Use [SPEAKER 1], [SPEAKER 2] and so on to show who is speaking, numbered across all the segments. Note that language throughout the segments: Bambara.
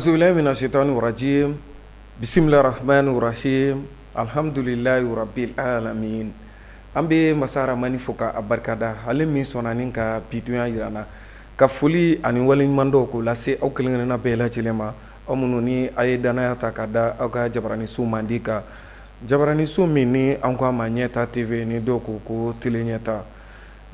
[SPEAKER 1] Auzubillahi mina shaitani rajim bisimilahi rahmani rahim alhamdulilahi rabbil alamin. An bɛ masa Rahamani fo ka a barikada, ale min sɔnna ni ka bi dunya jira an na, ka foli ani waleɲumandɔn k'o lase aw kelen-kelenna bɛɛ lajɛlen ma, aw minnu ni a ye dannaya ta ka da aw ka jabaraniso mandi kan, jabaraniso min ni an ko a ma Ɲɛta TV, ni dɔw ko ko Tele Ɲɛta.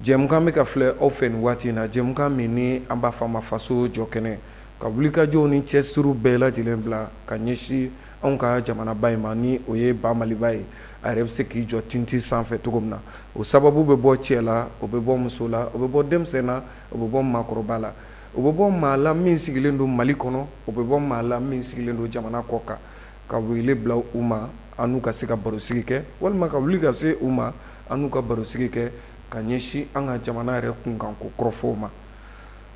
[SPEAKER 1] Jɛmukan bɛ ka filɛ aw fɛ nin waati in na, jɛmukan min ni an b'a fɔ a ma Faso jɔ kɛnɛ, ka wulikajɔw ni cɛsiriw bɛɛ lajɛlen bila ka ɲɛsin anw ka jamanaba in ma, ni o ye ba Maliba ye, a yɛrɛ bɛ se k'i jɔ tintin sanfɛ cogo min na. O sababu bɛ bɔ cɛ la, o bɛ bɔ muso la, o bɛ bɔ denmisɛn na, o bɛ bɔ maakɔrɔba la, o bɛ bɔ maa la min sigilen don Mali kɔnɔ, o bɛ bɔ maa la min sigilen don jamana kɔ kan, ka wele bila u ma an n'u ka se ka barosigi kɛ, walima ka wuli ka se u ma an n'u ka barosigi kɛ ka ɲɛsin an ka jamana yɛrɛ kunkanko kɔrɔfɔw ma.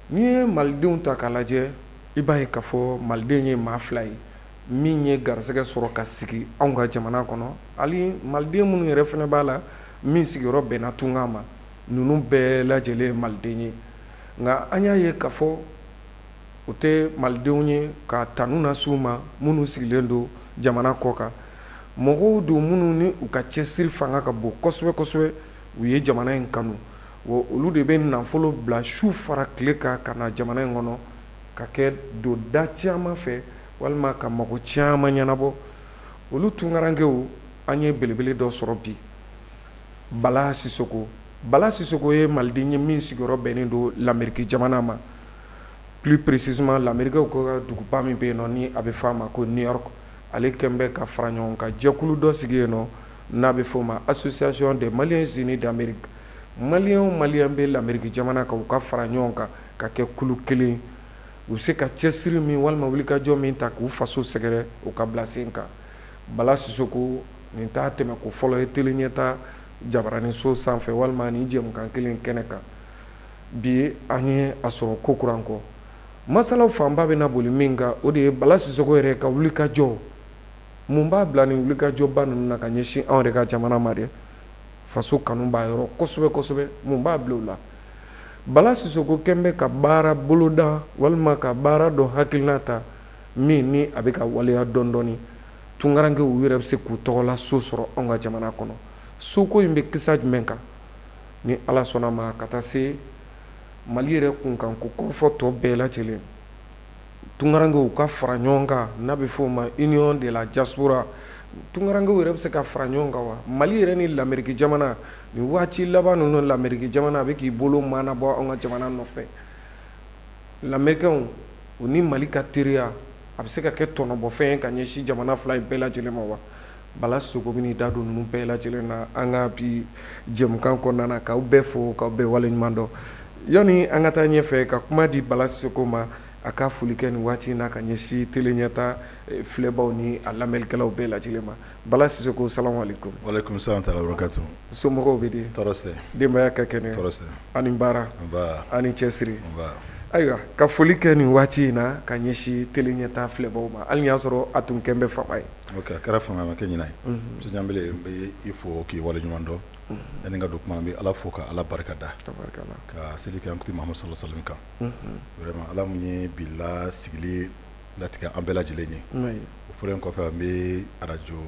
[SPEAKER 1] N'i ye malidenw ta k'a lajɛ, i b'a ye k'a fɔ maliden ye maa fila ye min ye garisɛgɛ sɔrɔ ka sigi anw ka jamana kɔnɔ, hali maliden minnu yɛrɛ fana b'a la min sigiyɔrɔ bɛnna tunga ma, ninnu bɛɛ lajɛlen ye maliden ye. Nka an y'a ye k'a fɔ o tɛ malidenw ye ka tanu lase u ma minnu sigilen don jamana kɔ kan, mɔgɔw don minnu ni u ka cɛsiri fanga ka bon kosɛbɛ kosɛbɛ, u ye jamana in kanu, wa olu de bɛ nafolo bila su fara tile kan ka na jamana in kɔnɔ ka kɛ don da caman fɛ walima ka mago caman ɲɛnabɔ. Olu tunkarankew, an ye belebele dɔ sɔrɔ bi, Bala Sisoko. Bala Sisoko ye maliden ye min sigiyɔrɔ bɛnnen don Lameriki jamana ma, plus précisément Lamerikaw ka duguba min bɛ yen nɔ ni a bɛ fɔ a ma ko New York. Ale kɛlen bɛ ka fara ɲɔgɔn kan jɛkulu dɔ sigi yen nɔ n'a bɛ fɔ o ma Association des Maliens Unis d'Amérique. Malien o malien bɛ Lameriki jamana kan, u ka fara ɲɔgɔn kan ka kɛ kulu kelen, u bɛ se ka cɛsiri min walima wulikajɔ min ta k'u faso sɛgɛrɛ, u ka bila sen kan. Bala Sisoko, nin t'a tɛmɛ ko fɔlɔ ye Tele Ɲɛta jabaraniso sanfɛ walima nin jɛmukan kelen kɛnɛ kan. Bi an ye a sɔrɔ ko kuran kɔ, masalaw fanba bɛna boli min kan, o de ye Bala Sisoko yɛrɛ ka wulikajɔ. Mun b'a bila nin wulikajɔba ninnu na ka ɲɛsin anw yɛrɛ ka jamana ma dɛ? Faso kanu b'a yɔrɔ kosɛbɛ kosɛbɛ. Mun b'a bila o la? Bala Sisoko kɛn bɛ ka baara boloda walima ka baara dɔ hakilina ta min ni a bɛ ka waleya dɔɔni dɔɔni. Tunkarankew u yɛrɛ bɛ se k'u tɔgɔla so sɔrɔ anw ka jamana kɔnɔ. Soko in bɛ kisa jumɛn kan? Ni Ala sɔnna ma, ka taa se Mali yɛrɛ kunkanko kɔrɔfɔ tɔ bɛɛ lajɛlen, tunkarankew ka fara ɲɔgɔn kan n'a bɛ fɔ o ma Union de la diaspora, tunkarankew yɛrɛ bɛ se ka fara ɲɔgɔn kan wa? Mali yɛrɛ ni Lameriki jamana, nin waati laban ninnu, Lameriki jamana a bɛ k'i bolo maanabɔ anw ka jamana nɔfɛ. Lamerikɛnw, u ni Mali ka teriya, a bɛ se ka kɛ tɔnɔbɔfɛn ye ka ɲɛsin jamana fila in bɛɛ lajɛlen ma wa? Bala Sisoko bɛn'i da don ninnu bɛɛ lajɛlen na an ka bi jɛmukan kɔnɔna na. K'aw bɛɛ fo, k'aw bɛɛ waleɲuman dɔn. Yanni an ka taa ɲɛfɛ ka kuma di Bala Sisoko ma, a ka foli kɛ nin waati in na ka ɲɛsin Tele Ɲɛta filɛbaw ni a lamɛnnikɛlaw bɛɛ lajɛlen ma. Bala Sisoko, salamu aleykum.
[SPEAKER 2] Walekum salam wa barakatu.
[SPEAKER 1] Somɔgɔw bɛ di?
[SPEAKER 2] Tɔɔrɔ si tɛ.
[SPEAKER 1] Denbaya ka kɛnɛ?
[SPEAKER 2] Tɔɔrɔ si tɛ.
[SPEAKER 1] Ani baara?
[SPEAKER 2] Nba.
[SPEAKER 1] Ani cɛsiri?
[SPEAKER 2] Nba.
[SPEAKER 1] Ayiwa, ka foli kɛ nin waati in na ka ɲɛsin Tele Ɲɛta filɛbaw ma, hali n'i y'a sɔrɔ a tun kɛn bɛ fama ye.
[SPEAKER 2] Ok, a kɛra fama ye, a ma kɛ ɲinɛ ye. Monsieur Ɲanbele, n bɛ i fo k'i waleɲuman dɔn. Yanni n ka don kuma, n bɛ Ala fo ka Ala barika da.
[SPEAKER 1] Tabarikala.
[SPEAKER 2] Ka seli kɛ an kuntigi Mahamadu sallallahu alaihi wasallam kan. Vraiment, Ala min ye bi lasigili latigɛ an bɛɛ lajɛlen ye. O fɔlen kɔfɛ, an bɛ arajo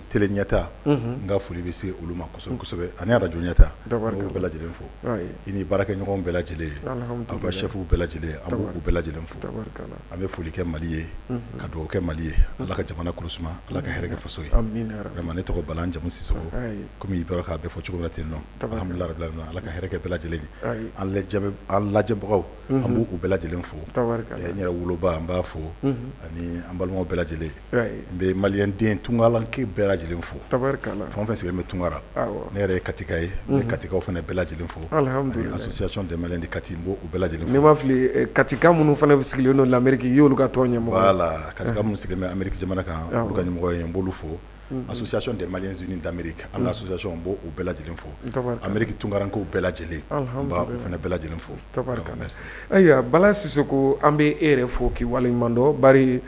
[SPEAKER 2] Tele Ɲɛta, n ka foli bɛ se olu ma kosɛbɛ kosɛbɛ, ani arajo Ɲɛta, n b'u bɛɛ lajɛlen fo. I ni baarakɛɲɔgɔn bɛɛ lajɛlen, aw ka chefs bɛɛ lajɛlen, an b'u bɛɛ lajɛlen fo. An bɛ foli kɛ Mali ye, ka dugawu kɛ Mali ye, Ala ka jamana kolo suma, Ala ka hɛrɛ kɛ faso ye. Vraiment, ne tɔgɔ Bala, n jamu Sisoko, komi i bɔra k'a bɛɛ fɔ cogo min na ten nɔ. Alhamdulilahi rabbil alamin, Ala ka hɛrɛ kɛ bɛɛ lajɛlen ye. An lajɛbagaw, an b'u bɛɛ lajɛlen fo. N yɛrɛ woloba, n b'a fo, ani an balimaw bɛɛ lajɛlen. N bɛ malien den tunkaranke bɛɛ lajɛlen fo, fɛn o fɛn sigilen bɛ Tunkara. Ne yɛrɛ ye Katika ye, n bɛ Katikaw fana bɛɛ lajɛlen fo, ani association des Maliens de Kati, n b'o bɛɛ lajɛlen fo.
[SPEAKER 1] Ni n ma fili, Katika minnu fana sigilen don l'Amérique, i y'olu ka tɔn ɲɛmɔgɔ ye.
[SPEAKER 2] Voilà, Katika minnu sigilen bɛ Amérique jamana kan, olu ka ɲɛmɔgɔ ye, n b'olu fo. Association des Maliens Unis d'Amérique, an ka association, n b'o bɛɛ lajɛlen fo. Amérique tunkarankew bɛɛ lajɛlen, n b'a fana bɛɛ lajɛlen fo.
[SPEAKER 1] Ayiwa, Bala Sisoko, an bɛ e yɛrɛ fo k'i waleɲuman dɔn, bari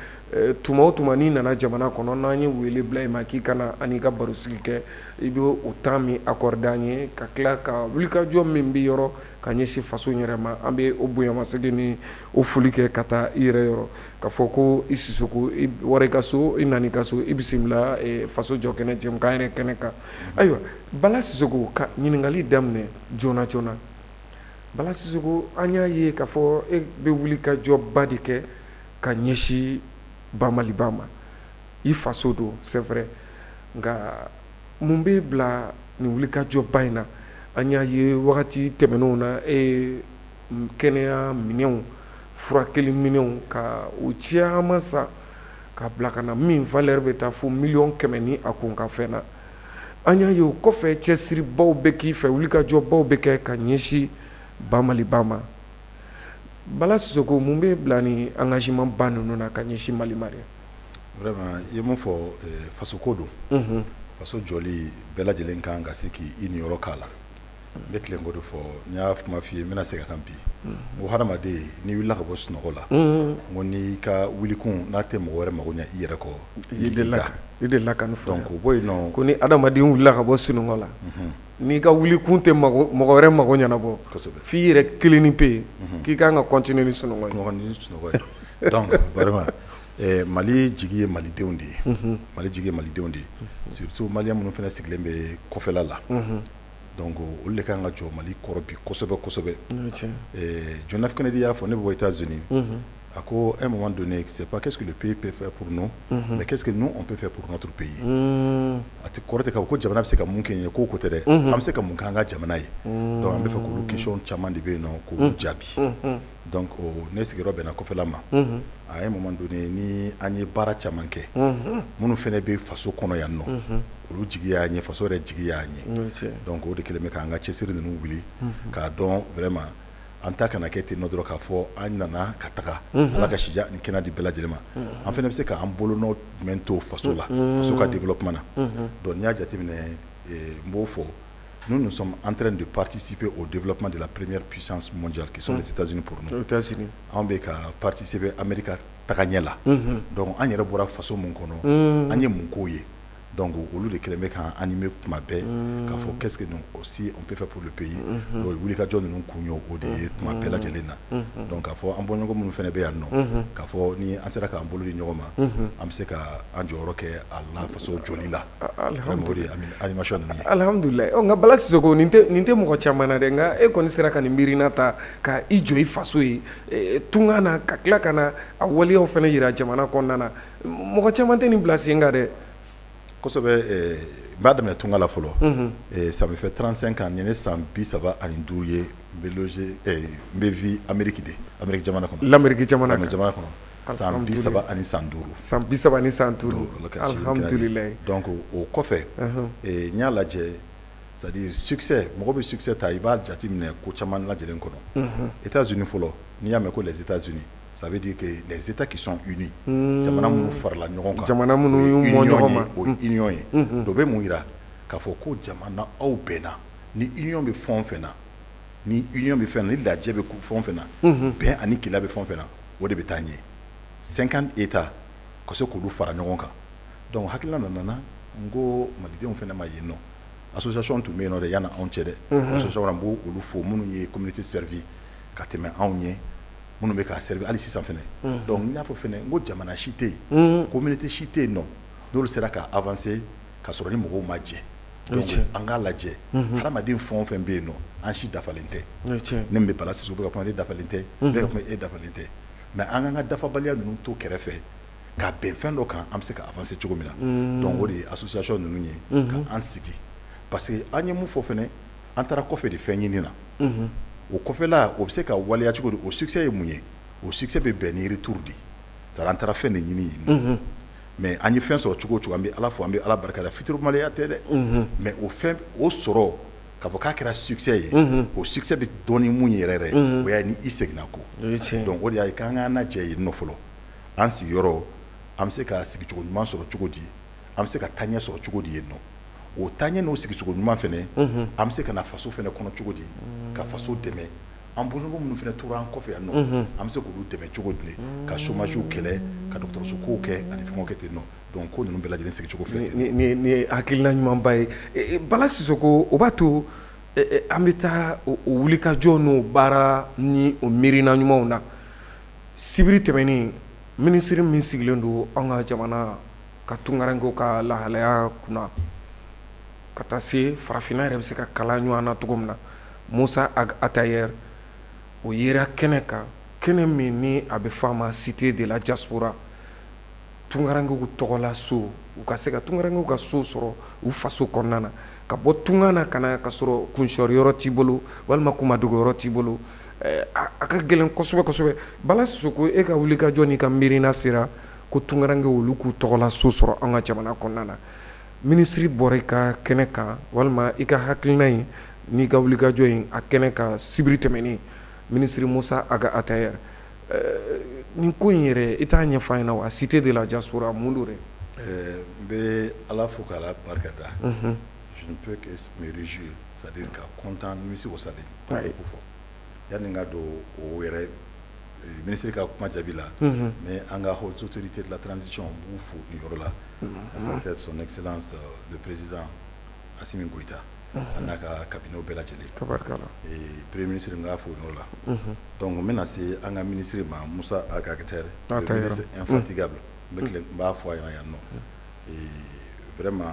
[SPEAKER 1] Tuma o tuma n'i nana jamana kɔnɔ, n'an ye wele bila i ma k'i ka na an n'i ka barosigi kɛ, i bɛ o temps min accorder an ye ka tila ka wulikajɔ min bɛ yɔrɔ ka ɲɛsin faso yɛrɛ ma, an bɛ o bonyamasegin ni o foli kɛ ka taa i yɛrɛ yɔrɔ, ka fɔ ko i Sisoko, i bɔra i ka so, i nana i ka so, i bisimila faso jɔ kɛnɛ jɛmukan yɛrɛ kɛnɛ kan. Ayiwa, Bala Sisoko, ka ɲininkali daminɛ joona joona, Bala Sisoko, an y'a ye k'a fɔ e bɛ wulikajɔba de kɛ ka ɲɛsin ba Maliba ma. I faso don, c'est vrai, nka mun b'e bila nin wulikajɔba in na? An y'a ye wagati tɛmɛnenw na, e ye kɛnɛya minɛnw, furakɛli minɛnw, ka o caman san ka bila ka na, min valeur bɛ taa fo miliyɔn 100 ni a kun ka fɛn na. An y'a ye o kɔfɛ, cɛsiribaw bɛ k'i fɛ, wulikajɔbaw bɛ kɛ ka ɲɛsin ba Maliba ma. Bala Sisoko, mun b'e bila ni engagement ba ninnu na ka ɲɛsin Mali ma dɛ?
[SPEAKER 2] Vraiment, i ye mun fɔ, faso ko don. Faso jɔli, bɛɛ lajɛlen kan ka se k'i niyɔrɔ k'a la. N bɛ tilen k'o de fɔ. N y'a kuma f'i ye, n bɛna segin a kan bi. N ko hadamaden, n'i wulila ka bɔ sunɔgɔ la, n ko n'i ka wulikun n'a tɛ mɔgɔ wɛrɛ mago ɲɛ i yɛrɛ kɔ,
[SPEAKER 1] i delila ka nin fɔ.
[SPEAKER 2] Donc o bɔ yen nɔ.
[SPEAKER 1] Ko ni hadamaden wulila ka bɔ sunɔgɔ la, n'i ka wulikun tɛ mɔgɔ wɛrɛ mago ɲɛnabɔ f'i yɛrɛ kelen ni pe, k'i kan ka continuer ni sunɔgɔ
[SPEAKER 2] ye. Ni sunɔgɔ ye. Donc vraiment, Mali jigi ye malidenw de ye. Mali jigi ye malidenw de ye, surtout malien minnu fana sigilen bɛ kɔfɛla la. Donc olu de kan ka jɔ Mali kɔrɔ bi kosɛbɛ kosɛbɛ. John F Kennedy y'a fɔ, ne bɛ bɔ États-Unis, a ko à un moment donné, c'est pas qu'est-ce que le pays peut faire pour nous, mais qu'est-ce que nous on peut faire pour notre pays. A tɛ kɔrɔ tɛ k'a fɔ ko jamana bɛ se ka mun kɛ ɲɛ ko ko tɛ dɛ, an bɛ se ka mun k'an ka jamana ye. Donc an bɛ fɛ k'olu question caman de bɛ yen nɔ, k'olu jaabi. Donc ne sigiyɔrɔ bɛnna kɔfɛla ma. À un moment donné, ni an ye baara caman kɛ, minnu fana bɛ faso kɔnɔ yan nɔ, olu jigi y'an ye, faso yɛrɛ jigi y'an ye. Donc o de kɛlen bɛ k'an ka cɛsiri ninnu wuli k'a dɔn vraiment, an ta kana kɛ ten nɔ dɔrɔn k'a fɔ an nana ka taga. Ala ka sija ni kɛnɛ di bɛɛ lajɛlen ma. An fana bɛ se k'an bolonɔ jumɛn to faso la, faso ka développement na? Donc n'i y'a jateminɛ, n b'o fɔ, nous, nous sommes en train de participer au développement de la première puissance mondiale qui sont les États-Unis pour nous.
[SPEAKER 1] États-Unis.
[SPEAKER 2] Anw bɛ ka participer Amérique ka tagaɲɛ la. Donc an yɛrɛ bɔra faso mun kɔnɔ, an ye mun k'o ye? Donc olu de kɛlen bɛ k'an animer tuma bɛɛ k'a fɔ qu'est-ce que nous aussi on peut faire pour le pays. Donc wulikajɔ ninnu kun ye o de ye tuma bɛɛ lajɛlen na. Donc k'a fɔ an bɔɲɔgɔn minnu fana bɛ yan nɔ, k'a fɔ ni an sera k'an bolo di ɲɔgɔn ma, an bɛ se ka an jɔyɔrɔ kɛ a la faso jɔli la. Vraiment, o de ye animation ninnu ye.
[SPEAKER 1] Alhamdulilayi. Ɔ, nka Bala Sisoko, nin tɛ mɔgɔ caman na dɛ, nka e kɔni sera ka nin miirina ta ka i jɔ i faso ye tunga na, ka tila ka na a waleyaw fana yira jamana kɔnɔna na. Mɔgɔ caman tɛ nin bila sen kan dɛ.
[SPEAKER 2] Kosɛbɛ. N b'a daminɛ tunga la fɔlɔ. Ça me fait 35 ans, nin ye ne san 35 ye, n bɛ loger, n bɛ vivre Amérique de, Amérique jamana kɔnɔ.
[SPEAKER 1] L'Amérique jamana
[SPEAKER 2] kan. Jamana kɔnɔ, san 30 ani san 5.
[SPEAKER 1] San 30 ni san 5, alhamdulilayi.
[SPEAKER 2] Donc o kɔfɛ, n y'a lajɛ, c'est à dire succès, mɔgɔ bɛ succès ta, i b'a jateminɛ ko caman lajɛlen kɔnɔ. États-Unis fɔlɔ, n'i y'a mɛn ko les États-Unis, ça veut dire que les États qui sont unis, jamana minnu farala ɲɔgɔn kan.
[SPEAKER 1] Jamana minnu y'u mɔ ɲɔgɔn ma.
[SPEAKER 2] O ye union ye. Donc o bɛ mun yira? K'a fɔ ko jamana aw bɛnna. Ni union bɛ fɛn o fɛn na, ni union bɛ fɛn na, ni lajɛ bɛ fɛn o fɛn na, bɛn ani kelenya bɛ fɛn o fɛn na, o de bɛ taa ɲɛ. 50 États ka se k'olu fara ɲɔgɔn kan. Donc hakilina nana, n ko malidenw fana ma yen nɔ, association tun bɛ yen nɔ dɛ yanni anw cɛ dɛ. Association, n b'o olu fo, minnu ye communauté servi ka tɛmɛ anw ɲɛ, minnu bɛ k'a servi hali sisan fɛnɛ. Donc n y'a fɔ fɛnɛ, n ko jamana si tɛ yen, communauté si tɛ yen nɔ n'olu sera ka avancer ka sɔrɔ ni mɔgɔw ma jɛ. Donc an k'a lajɛ, hadamaden fɛn o fɛn bɛ yen nɔ, an si dafalen tɛ. Ne min bɛ Bala Sisoko bɛ ka kuma, ne dafalen tɛ. Ne ka kuma, e dafalen tɛ. Mais an k'an ka dafabaliya ninnu to kɛrɛfɛ ka bɛn fɛn dɔ kan, an bɛ se ka avancer cogo min na. Donc o de ye association ninnu ye ka an sigi, parce que an ye mun fɔ fɛnɛ, an taara kɔfɛ de fɛn ɲini na. O kɔfɛla, o bɛ se ka waleya cogo di? O succès ye mun ye? O succès bɛ bɛn ni retour de ye. C'est à dire an taara fɛn de ɲini yen nɔ, mais an ye fɛn sɔrɔ cogo o cogo, an bɛ Ala fo, an bɛ Ala barika da. Fitiriwaleya tɛ dɛ, mais o fɛn o sɔrɔ k'a fɔ k'a kɛra succès ye, o succès bɛ dɔn ni mun ye yɛrɛ yɛrɛ, o y'a ye ni i seginna kɔ. Donc o de y'a ye k'an k'an lajɛ yen nɔ fɔlɔ, an sigiyɔrɔ, an bɛ se ka sigicogo ɲuman sɔrɔ cogo di, an bɛ se ka taaɲɛ sɔrɔ cogo di yen nɔ. O taaɲɛ n'o sigicogo ɲuman fɛnɛ, an bɛ se ka na faso fɛnɛ kɔnɔ cogo di, ka faso dɛmɛ. An bɔɲɔgɔn minnu fana tora an kɔfɛ yan nɔ, an bɛ se k'olu dɛmɛ cogo di ka chômage kɛlɛ, ka dɔgɔtɔrɔso kow kɛ ani fɛnw kɛ ten nɔ. Donc ko ninnu bɛɛ lajɛlen sigicogo filɛ.
[SPEAKER 1] Nin ye hakilina ɲumanba ye, Bala Sisoko. O b'a to an bɛ taa o wulikajɔ n'o baara ni o miirina ɲumanw na. Sibiri tɛmɛnen, minisiri min sigilen don an ka jamana ka tunkarankew ka lahalaya kunna, ka taa se farafinna yɛrɛ bɛ se ka kala ɲɔgɔn na cogo min na, Musa Ag Atayer, o yera kɛnɛ kan, kɛnɛ min ni a bɛ fɔ a ma Cité de la Diaspora, tunkarankew tɔgɔla so, u ka se ka tunkarankew ka so sɔrɔ u faso kɔnɔna na, ka bɔ tunga na ka na ka sɔrɔ kunsɔrɔ yɔrɔ t'i bolo walima kumadogo yɔrɔ t'i bolo, a ka gɛlɛn kosɛbɛ kosɛbɛ. Bala Sisoko, e ka wulikajɔ n'i ka miirina sera ko tunkarankew olu k'u tɔgɔla so sɔrɔ an ka jamana kɔnɔna na. Minisiri bɔra i ka kɛnɛ kan, walima i ka hakilina in n'i ka wulikajɔ in a kɛnɛ kan sibiri tɛmɛnen, minisiri Musa Ag Atayer, nin ko in yɛrɛ, i t'a ɲɛfɔ an ɲɛna wa? Cité de la Diaspora, mun don dɛ?
[SPEAKER 2] N bɛ Ala fo k'Ala barika da. Je ne peux que me réjouir, c'est à dire ka content, nimisi wasalen ko fɔ. Yanni n ka don o yɛrɛ minisiri ka kuma jaabi la, mais an ka haute autorité de la transition, n b'u fo nin yɔrɔ la, à sa tête son excellence le président Assimi Goïta a n'a ka cabinet bɛɛ lajɛlen.
[SPEAKER 1] Tabarikala.
[SPEAKER 2] Premier ministre, n k'a fo o yɔrɔ la. Donc n bɛna se an ka ministre ma, Musa Ag Aguer, le ministre infatigable. N bɛ tile n b'a fɔ a ɲɛna yan nɔ, vraiment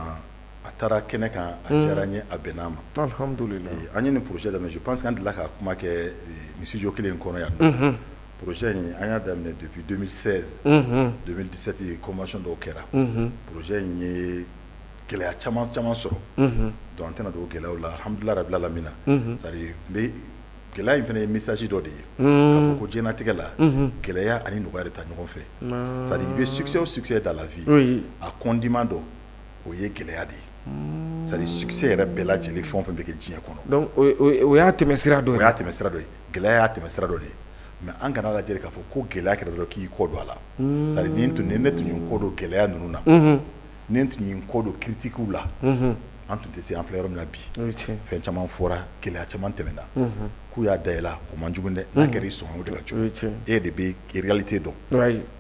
[SPEAKER 2] a taara kɛnɛ kan, a diyara n ye, a bɛnna ma.
[SPEAKER 1] Alhamdulillah.
[SPEAKER 2] An ye nin projet daminɛ, je pense qu'an delila ka kuma kɛ nin studio kelen in kɔnɔ yan nɔ. Projet in, an y'a daminɛ depuis 2016, 2017 convention dɔw kɛra. Projet in ye gɛlɛya caman caman sɔrɔ, donc an tɛna don o gɛlɛyaw la. Alhamdulillah rabbil alamina. C'est à dire n bɛ gɛlɛya in fana ye message dɔ de ye k'a fɔ ko diɲɛlatigɛ la, gɛlɛya ani nɔgɔya de taa ɲɔgɔn fɛ. C'est à dire i bɛ succès o succès dans la vie, a condiment dɔ o ye gɛlɛya de ye. C'est à dire succès yɛrɛ bɛɛ lajɛlen, fɛn o fɛn bɛ kɛ diɲɛ kɔnɔ.
[SPEAKER 1] Donc o y'a tɛmɛsira dɔ ye.
[SPEAKER 2] O y'a tɛmɛsira dɔ ye, gɛlɛya y'a tɛmɛsira dɔ de ye. Mais an kana lajɛ k'a fɔ ko gɛlɛya kɛra dɔrɔn k'i kɔ don a la. C'est à dire ni ne tun ye n kɔ don gɛlɛya ninnu na, ni n tun ye n kɔ don critiques la, an tun tɛ se an filɛ yɔrɔ min na bi. Fɛn caman fɔra, gɛlɛya caman tɛmɛna. K'u y'a dayɛlɛ, o man jugu dɛ, n'a kɛra i sɔn, o de ka jugu. E de bɛ réalité dɔn.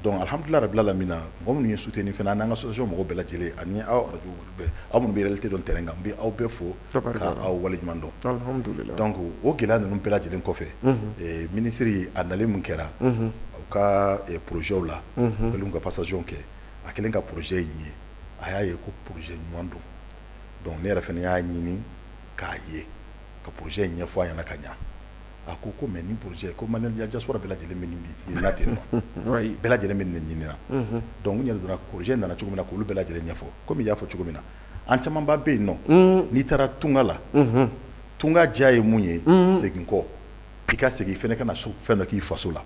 [SPEAKER 2] Donc alhamdulillah rabbil alamina, mɔgɔ minnu ye soutenir fana, n'an ka association mɔgɔw bɛɛ lajɛlen ani aw radio bɛɛ, aw minnu bɛ réalité dɔn terrain kan, n bɛ aw bɛɛ fo ka aw waleɲuman dɔn.
[SPEAKER 1] Alhamdulillah.
[SPEAKER 2] Donc o gɛlɛya ninnu bɛɛ lajɛlen kɔfɛ, minisiri a nalen mun kɛra u ka projet la, u kɛlen ka passation kɛ, a kɛlen ka projet in ye, a y'a ye ko projet ɲuman don. Donc ne yɛrɛ fana y'a ɲini k'a ye ka projet in ɲɛfɔ a ɲɛna ka ɲa. A ko ko mais nin projet ko Malien diaspora bɛɛ lajɛlen bɛ nin ɲinina ten nɔ, bɛɛ lajɛlen bɛ nin ɲinina. Donc n yɛrɛ donna projet nana cogo min na k'olu bɛɛ lajɛlen ɲɛfɔ. Komi i y'a fɔ cogo min na, an camanba bɛ yen nɔ, n'i taara tunga la, tunga diya ye mun ye? Segin kɔ, i ka segin fɛnɛ ka na so, fɛn dɔ k'i faso la,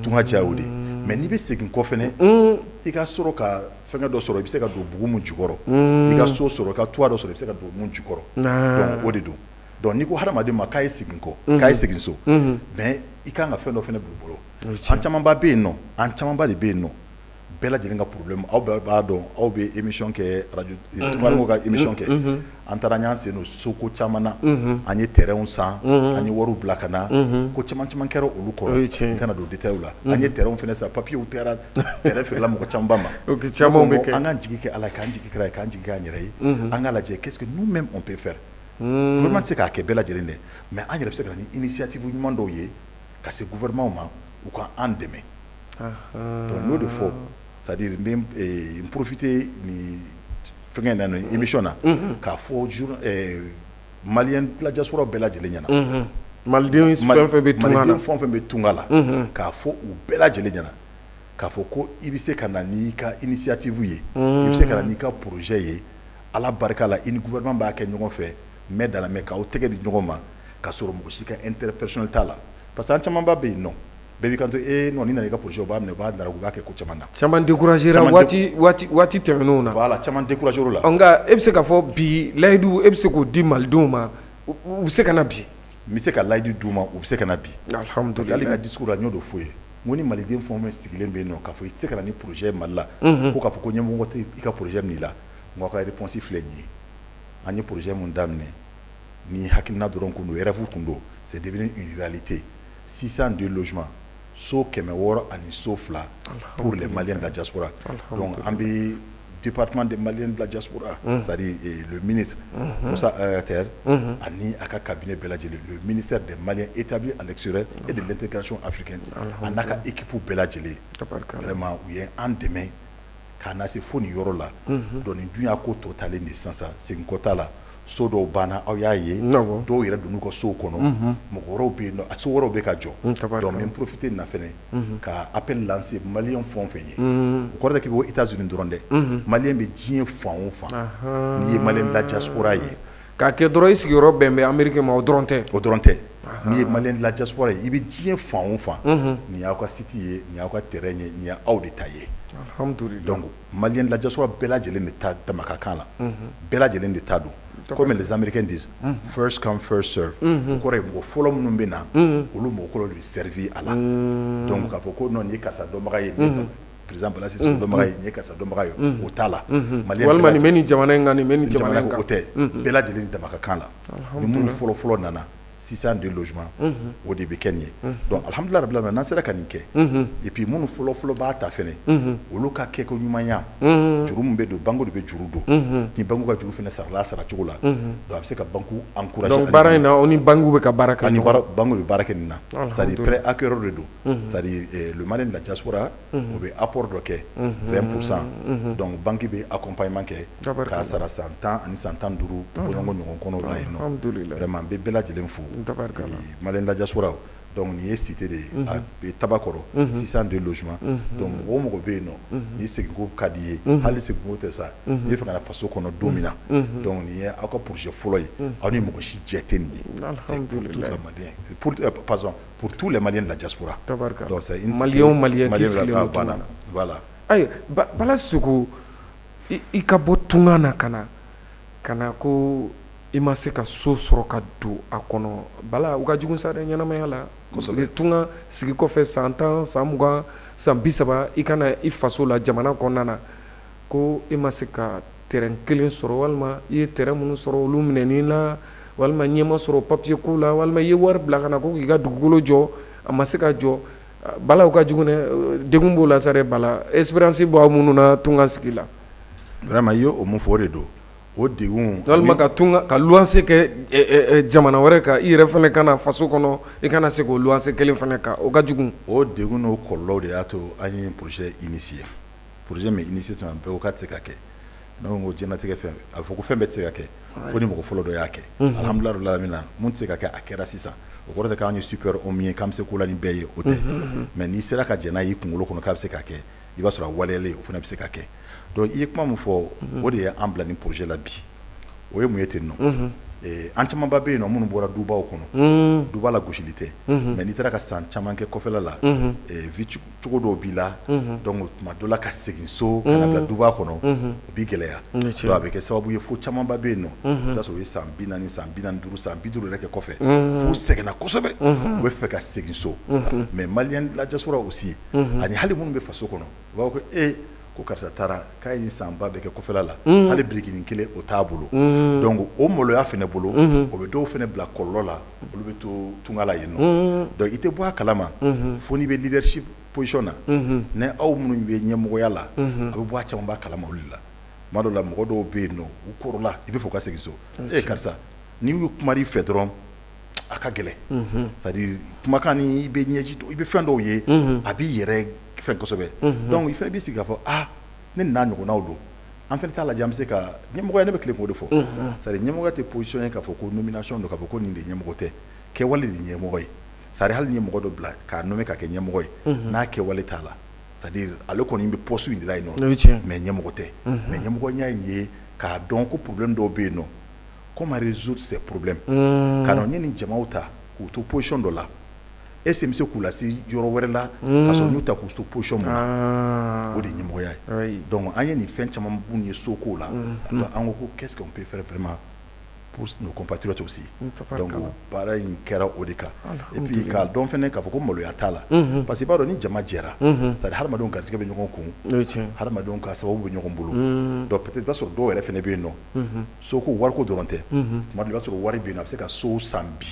[SPEAKER 2] tunga diya y'o de ye. Mais n'i bɛ segin kɔ fɛnɛ, i ka sɔrɔ ka fɛngɛ dɔ sɔrɔ, i bɛ se ka don bugu mun jukɔrɔ, i ka so sɔrɔ, i ka toit dɔ sɔrɔ, i bɛ se ka don mun jukɔrɔ. Donc o de don. Donc n'i ko hadamaden ma k'a ye segin kɔ, k'a ye segin so, mais i kan ka fɛn dɔ fɛnɛ bila u bolo. An camanba bɛ yen nɔ, an camanba de bɛ yen nɔ, bɛɛ lajɛlen ka problème, aw bɛɛ b'a dɔn, aw bɛ émission kɛ radio, tungarankew ka émission kɛ. An taara, an y'an sen don soko caman na, an ye terrain san, an ye wariw bila ka na, ko caman caman kɛra olu kɔrɔ. N tɛna don détail la. An ye terrain fana san, papiers kɛra, terrain feerela mɔgɔ camanba ma.
[SPEAKER 1] Camanw bɛ kɛ.
[SPEAKER 2] An k'an jigi kɛ Ala ye, k'an jigi kɛra ye, k'an jigi kɛ an yɛrɛ ye. An k'a lajɛ qu'est-ce que nous-mêmes on peut faire. Gouvernement tɛ se k'a kɛ bɛɛ lajɛlen dɛ, mais an yɛrɛ bɛ se ka na ni initiative ɲuman dɔw ye ka se gouvernement ma, u ka an dɛmɛ. Donc n y'o de fɔ, c'est à dire n bɛ n profiter nin fɛngɛ in na, nin émission na, k'a fɔ jour Malien la diaspora bɛɛ lajɛlen ɲɛna.
[SPEAKER 1] Maliden fɛn fɛn bɛ tunga la.
[SPEAKER 2] Maliden fɛn o fɛn bɛ tunga la, k'a fɔ u bɛɛ lajɛlen ɲɛna k'a fɔ ko i bɛ se ka na n'i ka initiative ye, i bɛ se ka na n'i ka projet ye. Ala barika la, i ni gouvernement b'a kɛ ɲɔgɔn fɛ, main dans la main, k'aw tɛgɛ di ɲɔgɔn ma, k'a sɔrɔ mɔgɔ si ka intérêt personnel t'a la. Parce que an camanba bɛ yen nɔ, bɛɛ b'i kanto ee non, n'i nana i ka projet, u b'a minɛ, u b'a daragu, u b'a kɛ ko caman na.
[SPEAKER 1] Caman découragé ra waati waati waati tɛmɛnenw na.
[SPEAKER 2] Voilà, caman découragé la.
[SPEAKER 1] Nka e bɛ se k'a fɔ bi, layidu e bɛ se k'o di malidenw ma, u bɛ se ka na bi?
[SPEAKER 2] N bɛ se ka layidu d'u ma, u bɛ se ka na bi.
[SPEAKER 1] Alhamdulillah.
[SPEAKER 2] Parce que hali n ka discours la, n y'o de f'u ye. N ko ni maliden fɛn o fɛn sigilen bɛ yen nɔ k'a fɔ i tɛ se ka na ni projet Mali la, ko k'a fɔ ko ɲɛmɔgɔ tɛ i ka projet minɛ i la, n ko aw ka réponse filɛ nin ye. An ye projet mun daminɛ, Ni hakilina dɔrɔn kun don, rêve kun don, c'est devenu une réalité. 602 logements, so 602 pour les Maliens de la diaspora. Donc an bɛ département des Maliens de la diaspora, c'est-à-dire le ministre Moussa Ayater ani a ka cabinet bɛɛ lajɛlen, le ministère des Maliens établis à l'extérieur et de l'intégration africaine, a n'a ka équipe bɛɛ lajɛlen, vraiment u ye an dɛmɛ k'a na se fo nin yɔrɔ la. Donc nin dun y'a ko tɔ talen de sisan sa, segin kɔ t'a la. So dɔw banna, aw y'a ye, dɔw yɛrɛ donn'u ka sow kɔnɔ, mɔgɔ wɛrɛw bɛ yen nɔ, a so wɛrɛw bɛ ka jɔ. Donc n bɛ profiter nin na fɛnɛ ka appel lancer malien fɛn o fɛn ye. O kɔrɔ tɛ k'i bɛ bɔ États-Unis dɔrɔn dɛ, malien bɛ diɲɛ fan o fan, n'i ye malien de la diaspora ye.
[SPEAKER 1] K'a kɛ dɔrɔn i sigiyɔrɔ bɛn bɛ Amérique ma, o dɔrɔn tɛ.
[SPEAKER 2] O dɔrɔn tɛ. N'i ye malien de la diaspora ye, i bɛ diɲɛ fan o fan, nin y'aw ka site ye, nin y'aw ka terrain ye, nin y'aw de ta ye. Donc malien de la diaspora bɛɛ lajɛlen de ta dama ka kan la, bɛɛ lajɛlen de ta don. Comme les Américains disent, first come, first serve. O kɔrɔ ye mɔgɔ fɔlɔ minnu bɛ na, olu mɔgɔ fɔlɔ de bɛ servi a la. Donc k'a fɔ ko non, nin ye karisa dɔnbaga ye, nin ye président Bala Sisoko dɔnbaga ye, nin ye karisa dɔnbaga ye, o t'a la.
[SPEAKER 1] Walima nin bɛ nin jamana in kan, nin bɛ nin jamana in kan.
[SPEAKER 2] O tɛ, bɛɛ lajɛlen dama ka kan la. Ni minnu fɔlɔ fɔlɔ nana, 602 logements, o de bɛ kɛ nin ye. Donc alhamdulilah rabbil alamin, n'an sera ka nin kɛ, et puis minnu fɔlɔ fɔlɔ b'a ta fɛnɛ, olu ka kɛko ɲumanya, juru min bɛ don, banque de bɛ juru don. Ni banque ka juru fɛnɛ sarala a sara cogo la, donc a bɛ se ka banque encourager.
[SPEAKER 1] Donc baara in na, aw ni banque bɛ ka baara kɛ.
[SPEAKER 2] Ani banque bɛ baara kɛ nin na, c'est à dire prêt acquéreur de don, c'est à dire le Malien de la diaspora, o bɛ apport dɔ kɛ, 20%. Donc banque bɛ accompagnement kɛ k'a sara san 10 ani san 15 bɔɲɔgɔn ɲɔgɔn kɔnɔ la yen nɔ. Vraiment n bɛ bɛɛ lajɛlen fo, Malien de la diaspora. Donc nin ye cité de ye, a bɛ Tabakɔrɔ, 602 logements. Donc mɔgɔ o mɔgɔ bɛ yen nɔ, ni seginko ka di i ye, hali seginko tɛ sa, n'i bɛ fɛ ka na faso kɔnɔ don min na, donc nin ye aw ka projet fɔlɔ ye, aw ni mɔgɔ si jɛ tɛ nin ye. C'est pour tous les Maliens, pour pardon, pour tous les Maliens de la diaspora.
[SPEAKER 1] Donc c'est une Malien o Malien k'i sigilen don.
[SPEAKER 2] Voilà, voilà.
[SPEAKER 1] Ayi, Bala Sisoko, i ka bɔ tunga na ka na ko i ma se ka so sɔrɔ ka don a kɔnɔ, Bala, u ka jugu sa dɛ ɲɛnamaya la. Tunga sigi kɔfɛ san 10, san 20, san 30, i ka na i faso la, jamana kɔnɔna na, ko i ma se ka terrain kelen sɔrɔ, walima i ye terrain minnu sɔrɔ, olu minɛn'i la, walima ɲɛ ma sɔrɔ papier ko la, walima i ye wari bila ka na ko k'i ka dugukolo jɔ, a ma se ka jɔ. Bala, u ka jugu dɛ, degun b'o la sa dɛ. Bala, expérience b'aw minnu na tunga sigi la.
[SPEAKER 2] Vraiment, i ye o mun fɔ, o de don, o degun.
[SPEAKER 1] Walima ka tunga ka luwanse kɛ jamana wɛrɛ kan, i yɛrɛ fana ka na faso kɔnɔ, i kana se k'o luwanse kelen fana kan, o ka jugu.
[SPEAKER 2] O degun n'o kɔlɔlɔw de y'a to an ye projet initier. Projet min initier tuma bɛɛ ko k'a tɛ se ka kɛ. Ne ko diɲɛlatigɛ fɛn, a bɛ fɔ ko fɛn bɛɛ tɛ se ka kɛ fo ni mɔgɔ fɔlɔ dɔ y'a kɛ. Alhamdulilah rabbil alamin, mun tɛ se ka kɛ, a kɛra sisan. O kɔrɔ tɛ k'an ye super homme ye, k'an bɛ se ko la ni bɛɛ ye, o tɛ. Mais n'i sera ka jɛn n'a ye i kunkolo kɔnɔ k'a bɛ se ka kɛ, i b'a sɔrɔ a waleyalen, o fana bɛ se ka kɛ. Donc i ye kuma min fɔ, o de ye an bila nin projet la bi. O ye mun ye ten nɔ? An camanba bɛ yen nɔ minnu bɔra dubaw kɔnɔ, duba la gosili tɛ, mais n'i taara ka san caman kɛ kɔfɛla la, vie cogo dɔw b'i la. Donc tuma dɔ la, ka segin so ka na bila duba kɔnɔ, o b'i gɛlɛya. Donc a bɛ kɛ sababu ye fo camanba bɛ yen nɔ, i b'a sɔrɔ u ye san 40, san 45, san 50 yɛrɛ kɛ kɔfɛ, f'u sɛgɛnna kosɛbɛ, u bɛ fɛ ka segin so. Mais malien de la diaspora aussi, ani hali minnu bɛ faso kɔnɔ, u b'a fɔ ko ee, ko karisa taara k'a ye sanba bɛɛ kɛ kɔfɛla la, hali birikinin kelen o t'a bolo. Donc o maloya fɛnɛ bolo, o bɛ dɔw fɛnɛ bila kɔlɔlɔ la, olu bɛ to tunga la yen nɔ. Donc i tɛ bɔ a kalama fo n'i bɛ leadership position na. Ni aw minnu bɛ ɲɛmɔgɔya la, a bɛ bɔ a caman ba kalama olu de la. Tuma dɔw la, mɔgɔ dɔw bɛ yen nɔ, u kɔrɔla, i bɛ fɛ u ka segin so, e karisa, n'i y'u kuma i fɛ dɔrɔn, a ka gɛlɛn. C'est à dire kumakan ni i bɛ ɲɛji, i bɛ fɛn dɔw ye, a b'i yɛrɛ fɛn kosɛbɛ. Donc i fana b'i sigi k'a fɔ ah, ne n'a ɲɔgɔnnaw don, an fana t'a lajɛ, an bɛ se ka ɲɛmɔgɔya. Ne bɛ tilen k'o de fɔ, c'est à dire ɲɛmɔgɔya tɛ position ye k'a fɔ ko nomination don, k'a fɔ ko nin de ye ɲɛmɔgɔ tɛ, kɛwale de ye ɲɛmɔgɔ ye. C'est à dire hali n'i ye mɔgɔ dɔ bila k'a nommer ka kɛ ɲɛmɔgɔ ye, n'a kɛwale t'a la, c'est à dire ale kɔni bɛ poste in de la yen nɔ, mais ɲɛmɔgɔ tɛ. Mais ɲɛmɔgɔya in ye k'a dɔn ko problème dɔw bɛ yen nɔ, comment résoudre ces problèmes, ka dɔn n ye nin jamaw ta k'u to position dɔ la, est ce que n bɛ se k'u lase yɔrɔ wɛrɛ la ka sɔrɔ n y'u ta k'u to position mun na, o de ye ɲɛmɔgɔya ye. Donc an ye nin fɛn caman mun ye soko la, donc an ko ko qu'est-ce qu'on peut faire vraiment. pour nos compatriotes aussi. Donc baara in kɛra o de kan. Et puis k'a dɔn fɛnɛ k'a fɔ ko maloya t'a la, parce que i b'a dɔn, ni jama jɛra, c'est à dire hadamadenw garijɛgɛ bɛ ɲɔgɔn kun, hadamadenw ka sababu bɛ ɲɔgɔn bolo. Donc peut-être i b'a sɔrɔ dɔw yɛrɛ fɛnɛ bɛ yen nɔ, soko wariko dɔrɔn tɛ. Tuma dɔ, i b'a sɔrɔ wari bɛ yen nɔ, a bɛ se ka so san bi,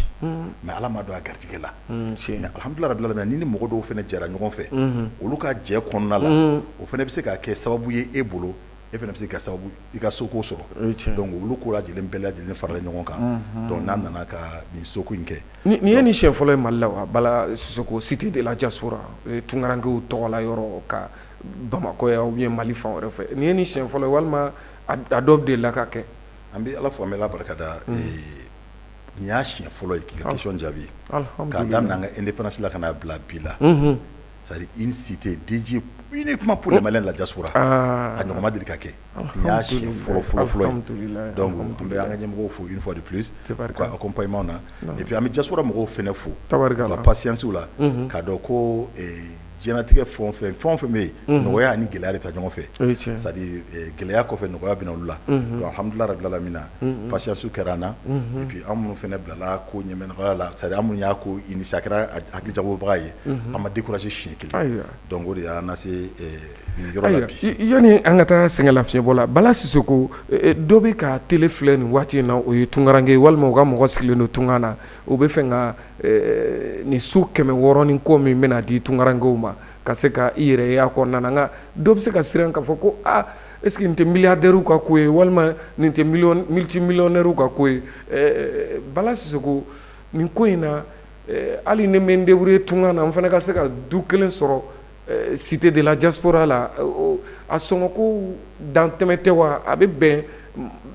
[SPEAKER 2] mais Ala m'a dɔn a garijɛgɛ la. Mais alhamdulilah rabbil alamin, ni mɔgɔ dɔw fɛnɛ jɛra ɲɔgɔn fɛ, olu ka jɛ kɔnɔna la, o fɛnɛ bɛ se ka kɛ sababu ye e bolo, e fana bɛ se ka sababu i ka soko sɔrɔ. Donc olu ko lajɛlen bɛɛ lajɛlen faralen ɲɔgɔn kan, donc n'a nana ka nin soko in kɛ.
[SPEAKER 1] Nin ye nin siɲɛ fɔlɔ ye Mali la wa, Bala Sisoko? Cité de la diaspora, tunkarankew tɔgɔla yɔrɔ ka Bamakɔ yan ou bien Mali fan wɛrɛ fɛ, nin ye nin siɲɛ fɔlɔ ye walima a dɔw delila ka kɛ?
[SPEAKER 2] An bɛ Ala fo, an bɛ Ala barikada. Nin y'a siɲɛ fɔlɔ ye, k'i ka question jaabi, k'a daminɛ an ka indépendance la ka n'a bila bi la, c'est-à-dire une cité dédiée uniquement pour les Maliens de la diaspora, a ɲɔgɔn ma deli ka kɛ. Nin y'a siɲɛ fɔlɔ fɔlɔ fɔlɔ ye. Donc an bɛ an ka ɲɛmɔgɔw fo une fois de plus u ka accompagnement na. Et puis an bɛ diaspora mɔgɔw fɛnɛ fo u ka patience la, k'a dɔn ko diɲɛlatigɛ fɛn o fɛn, fɛn o fɛn bɛ yen, nɔgɔya ani gɛlɛya de bɛ taa ɲɔgɔn fɛ. C'est à dire gɛlɛya kɔfɛ, nɔgɔya bɛ na olu la. Donc alhamdulilah rabbil alamin, patience kɛra an na. Et puis an minnu fɛnɛ bilala ko ɲɛmɔgɔya la, c'est à dire an minnu y'a ko initier, a kɛra hakili jagabɔbaga ye, an ma décourager siɲɛ kelen. Donc o de y'an lase nin yɔrɔ la bi.
[SPEAKER 1] Yanni an ka taa sɛgɛn lafiɲɛbɔ la, Bala Sisoko, dɔ bɛ ka télé filɛ nin waati in na, o ye tunkaranke ye walima u ka mɔgɔ sigilen don tunga na, o bɛ fɛ ka nin so 600 ni kɔ min bɛna di tunkarankew ma ka se ka i yɛrɛ ye a kɔnɔna na, nka dɔ bɛ se ka siran k'a fɔ ko aa, est ce que nin tɛ milliardaires ka ko ye walima nin tɛ multimillionnaires ka ko ye? Bala Sisoko, nin ko in na, hali ni bɛ n débrouiller tunga na, n fana ka se ka du kelen sɔrɔ cité de la diaspora la, a sɔngɔ ko dantɛmɛ tɛ wa? A bɛ bɛn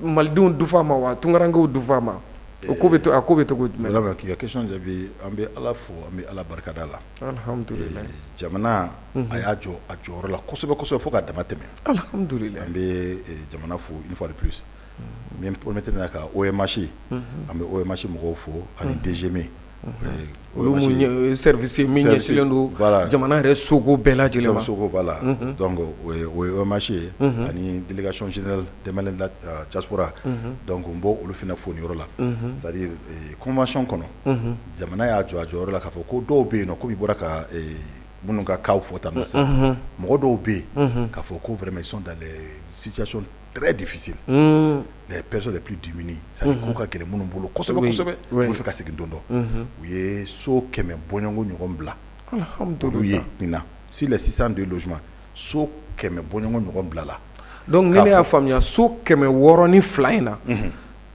[SPEAKER 1] malidenw dufa ma wa, tunkarankew dufa ma? O ko bɛ to, a ko bɛ cogo jumɛn?
[SPEAKER 2] Vraiment, k'i ka question jaabi, an bɛ Ala fo, an bɛ Ala barikada la.
[SPEAKER 1] Alhamdulilayi.
[SPEAKER 2] Jamana a y'a jɔ a jɔyɔrɔ la kosɛbɛ kosɛbɛ fo ka dama tɛmɛ.
[SPEAKER 1] Alhamdulilayi.
[SPEAKER 2] An bɛ jamana fo une fois de plus. N bɛ permettre ka OMH, an bɛ OMH mɔgɔw fo ani DGM.
[SPEAKER 1] Olu mun service min ɲɛsinnen don jamana yɛrɛ soko bɛɛ lajɛlen ma.
[SPEAKER 2] Soko, voilà. Donc o ye OMH ye ani délégation générale des Maliens de la diaspora. Donc n b'o olu fana fo nin yɔrɔ la. C'est à dire convention kɔnɔ, jamana y'a jɔ a jɔyɔrɔ la k'a fɔ ko dɔw bɛ yen nɔ, komi i bɔra ka minnu ka cas fɔ tan sisan, mɔgɔ dɔw bɛ yen k'a fɔ ko vraiment ils sont dans les situations très difficiles, les personnes les plus démunies, c'est à dire k'u ka gɛlɛn minnu bolo kosɛbɛ kosɛbɛ, u bɛ fɛ ka segin don dɔ, u ye so 100 bɔɲɔgɔnko ɲɔgɔn bila olu ye nin na. Sur les 602 logements, so 100 bɔɲɔgɔnko ɲɔgɔn bila la.
[SPEAKER 1] Donc ni ne y'a faamuya, so 602 in na,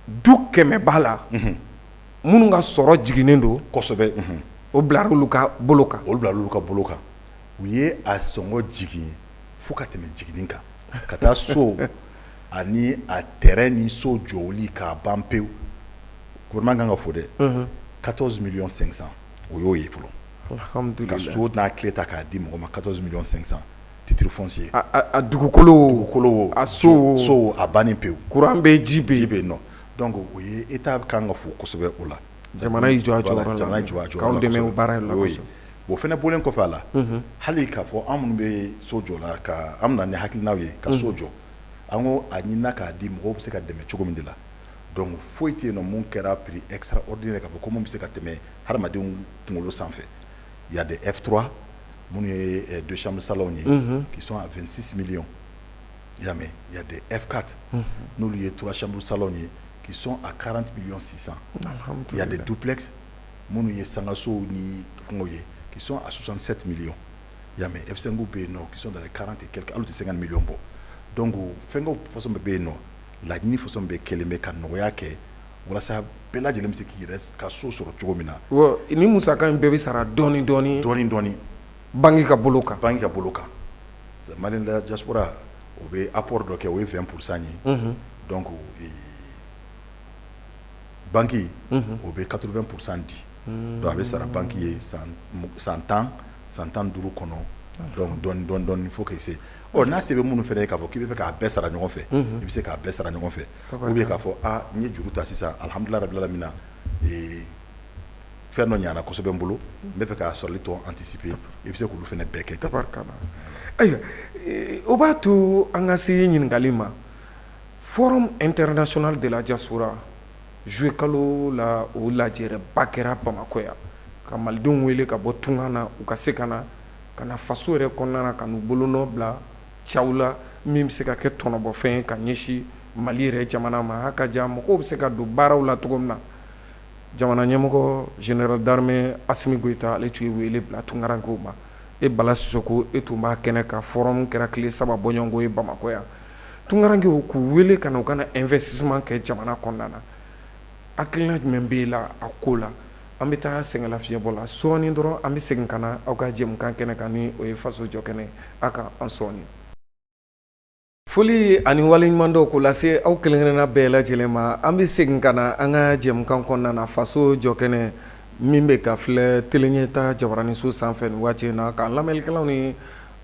[SPEAKER 1] du 100 b'a la minnu ka sɔrɔ jiginnen don
[SPEAKER 2] kosɛbɛ.
[SPEAKER 1] O bilara olu ka bolo kan.
[SPEAKER 2] Olu bila olu ka bolo kan. U ye a sɔngɔ jigin fo ka tɛmɛ jiginni kan, ka taa so ani a terrain ni so jɔli k'a ban pewu. Gouvernement kan ka fo dɛ. 14 millions 500, o y'o ye fɔlɔ, ka so n'a clé ta k'a di mɔgɔ ma, 14 millions 500, titre foncier.
[SPEAKER 1] A dugukolo.
[SPEAKER 2] Dugukolo.
[SPEAKER 1] A so.
[SPEAKER 2] So a bannen pewu.
[SPEAKER 1] Courant bɛ, ji bɛ.
[SPEAKER 2] Ji bɛ yen nɔ. Donc o ye État kan ka fo kosɛbɛ o la.
[SPEAKER 1] Jamana y'i jɔ a jɔyɔrɔ la.
[SPEAKER 2] Jamana y'i jɔ a jɔyɔrɔ la.
[SPEAKER 1] K'aw dɛmɛ o baara in la kosɛbɛ.
[SPEAKER 2] O fana bɔlen kɔfɛ a la, hali k'a fɔ an minnu bɛ so jɔ la, ka an bɛna ni hakilinaw ye ka so jɔ, an ko a ɲinina k'a di mɔgɔw bɛ se ka dɛmɛ cogo min de la. Donc foyi tɛ yen nɔ mun kɛra prix extraordinaire k'a fɔ ko mun bɛ se ka tɛmɛ hadamadenw kunkolo sanfɛ. Il y a des F3 minnu ye deux chambres salon ye, qui sont à 26 millions, i y'a mɛn. Il y a des F4 n'olu ye trois chambres salon ye, qui sont à 40 millions 600. Il y a des duplex minnu ye sangasow ni fɛngɛw ye, qui sont à 67 millions, i y'a mɛn. F5 bɛ yen nɔ, qui sont dans les 40 et quelques, hali u tɛ 50 millions bɔ. Donc fɛngɛw façon bɛɛ bɛ yen nɔ, laɲini façon bɛɛ kɛlen bɛ ka nɔgɔya kɛ walasa bɛɛ lajɛlen bɛ se k'i yɛrɛ ka so sɔrɔ cogo min na.
[SPEAKER 1] Ni musaka in bɛɛ bɛ sara dɔɔni dɔɔni.
[SPEAKER 2] Dɔɔni dɔɔni.
[SPEAKER 1] Banque ka bolo kan.
[SPEAKER 2] Banque ka bolo kan. Malien de la diaspora, o bɛ apport dɔ kɛ, o ye 20 % ye. Donc banque, o bɛ 80 % di. Donc a bɛ sara banque ye san 10, san 15 kɔnɔ. Donc dɔɔni dɔɔni dɔɔni fo ka se ɔ n'a se bɛ minnu fana ye k'a fɔ k'i bɛ fɛ k'a bɛɛ sara ɲɔgɔn fɛ, i bɛ se k'a bɛɛ sara ɲɔgɔn fɛ, ou bien k'a fɔ a n ye juru ta sisan, alhamdulilah rabbil alamina, fɛn dɔ ɲana kosɛbɛ n bolo, n bɛ fɛ k'a sɔrɔli tɔ anticiper, i bɛ se k'olu fana bɛɛ kɛ.
[SPEAKER 1] Tabarikala. Ayiwa, o b'a to an ka se ɲininkali ma. Forum international de la diaspora. Juillet kalo la, o lajɛrɛba kɛra Bamakɔ yan, ka malidenw wele ka bɔ tunga na, u ka se ka na ka na faso yɛrɛ kɔnɔna na, ka n'u bolonɔ bila caw la min bɛ se ka kɛ tɔnɔbɔfɛn ye ka ɲɛsin Mali yɛrɛ jamana ma. A ka jan mɔgɔw bɛ se ka don baaraw la cogo min na. Jamana ɲɛmɔgɔ général d'armée Assimi Goïta, ale tun ye wele bila tunkarankew ma. E Bala Sisoko, e tun b'a kɛnɛ kan. Forum kɛra tile 3 bɔɲɔgɔnko ye Bamakɔ yan. Tunkarankew k'u wele ka na, u ka na investissement kɛ jamana kɔnɔna na. Hakilina jumɛn b'e la a ko la? An bɛ taa sɛgɛnlafiɲɛbɔ la sɔɔni dɔrɔn, an bɛ segin ka na aw ka jɛmukan kɛnɛ kan, ni o ye Faso Jɔ Kɛnɛ. A ka an sɔɔni. Foli ani waleɲumandɔn k'o lase aw kelenkelenna bɛɛ lajɛlen ma. An bɛ segin ka na an ka jɛmukan kɔnɔna na, Faso Jɔ Kɛnɛ, min bɛ ka filɛ Tele Ɲɛta jabaraniso sanfɛ nin waati in na. K'an lamɛnnikɛlaw ni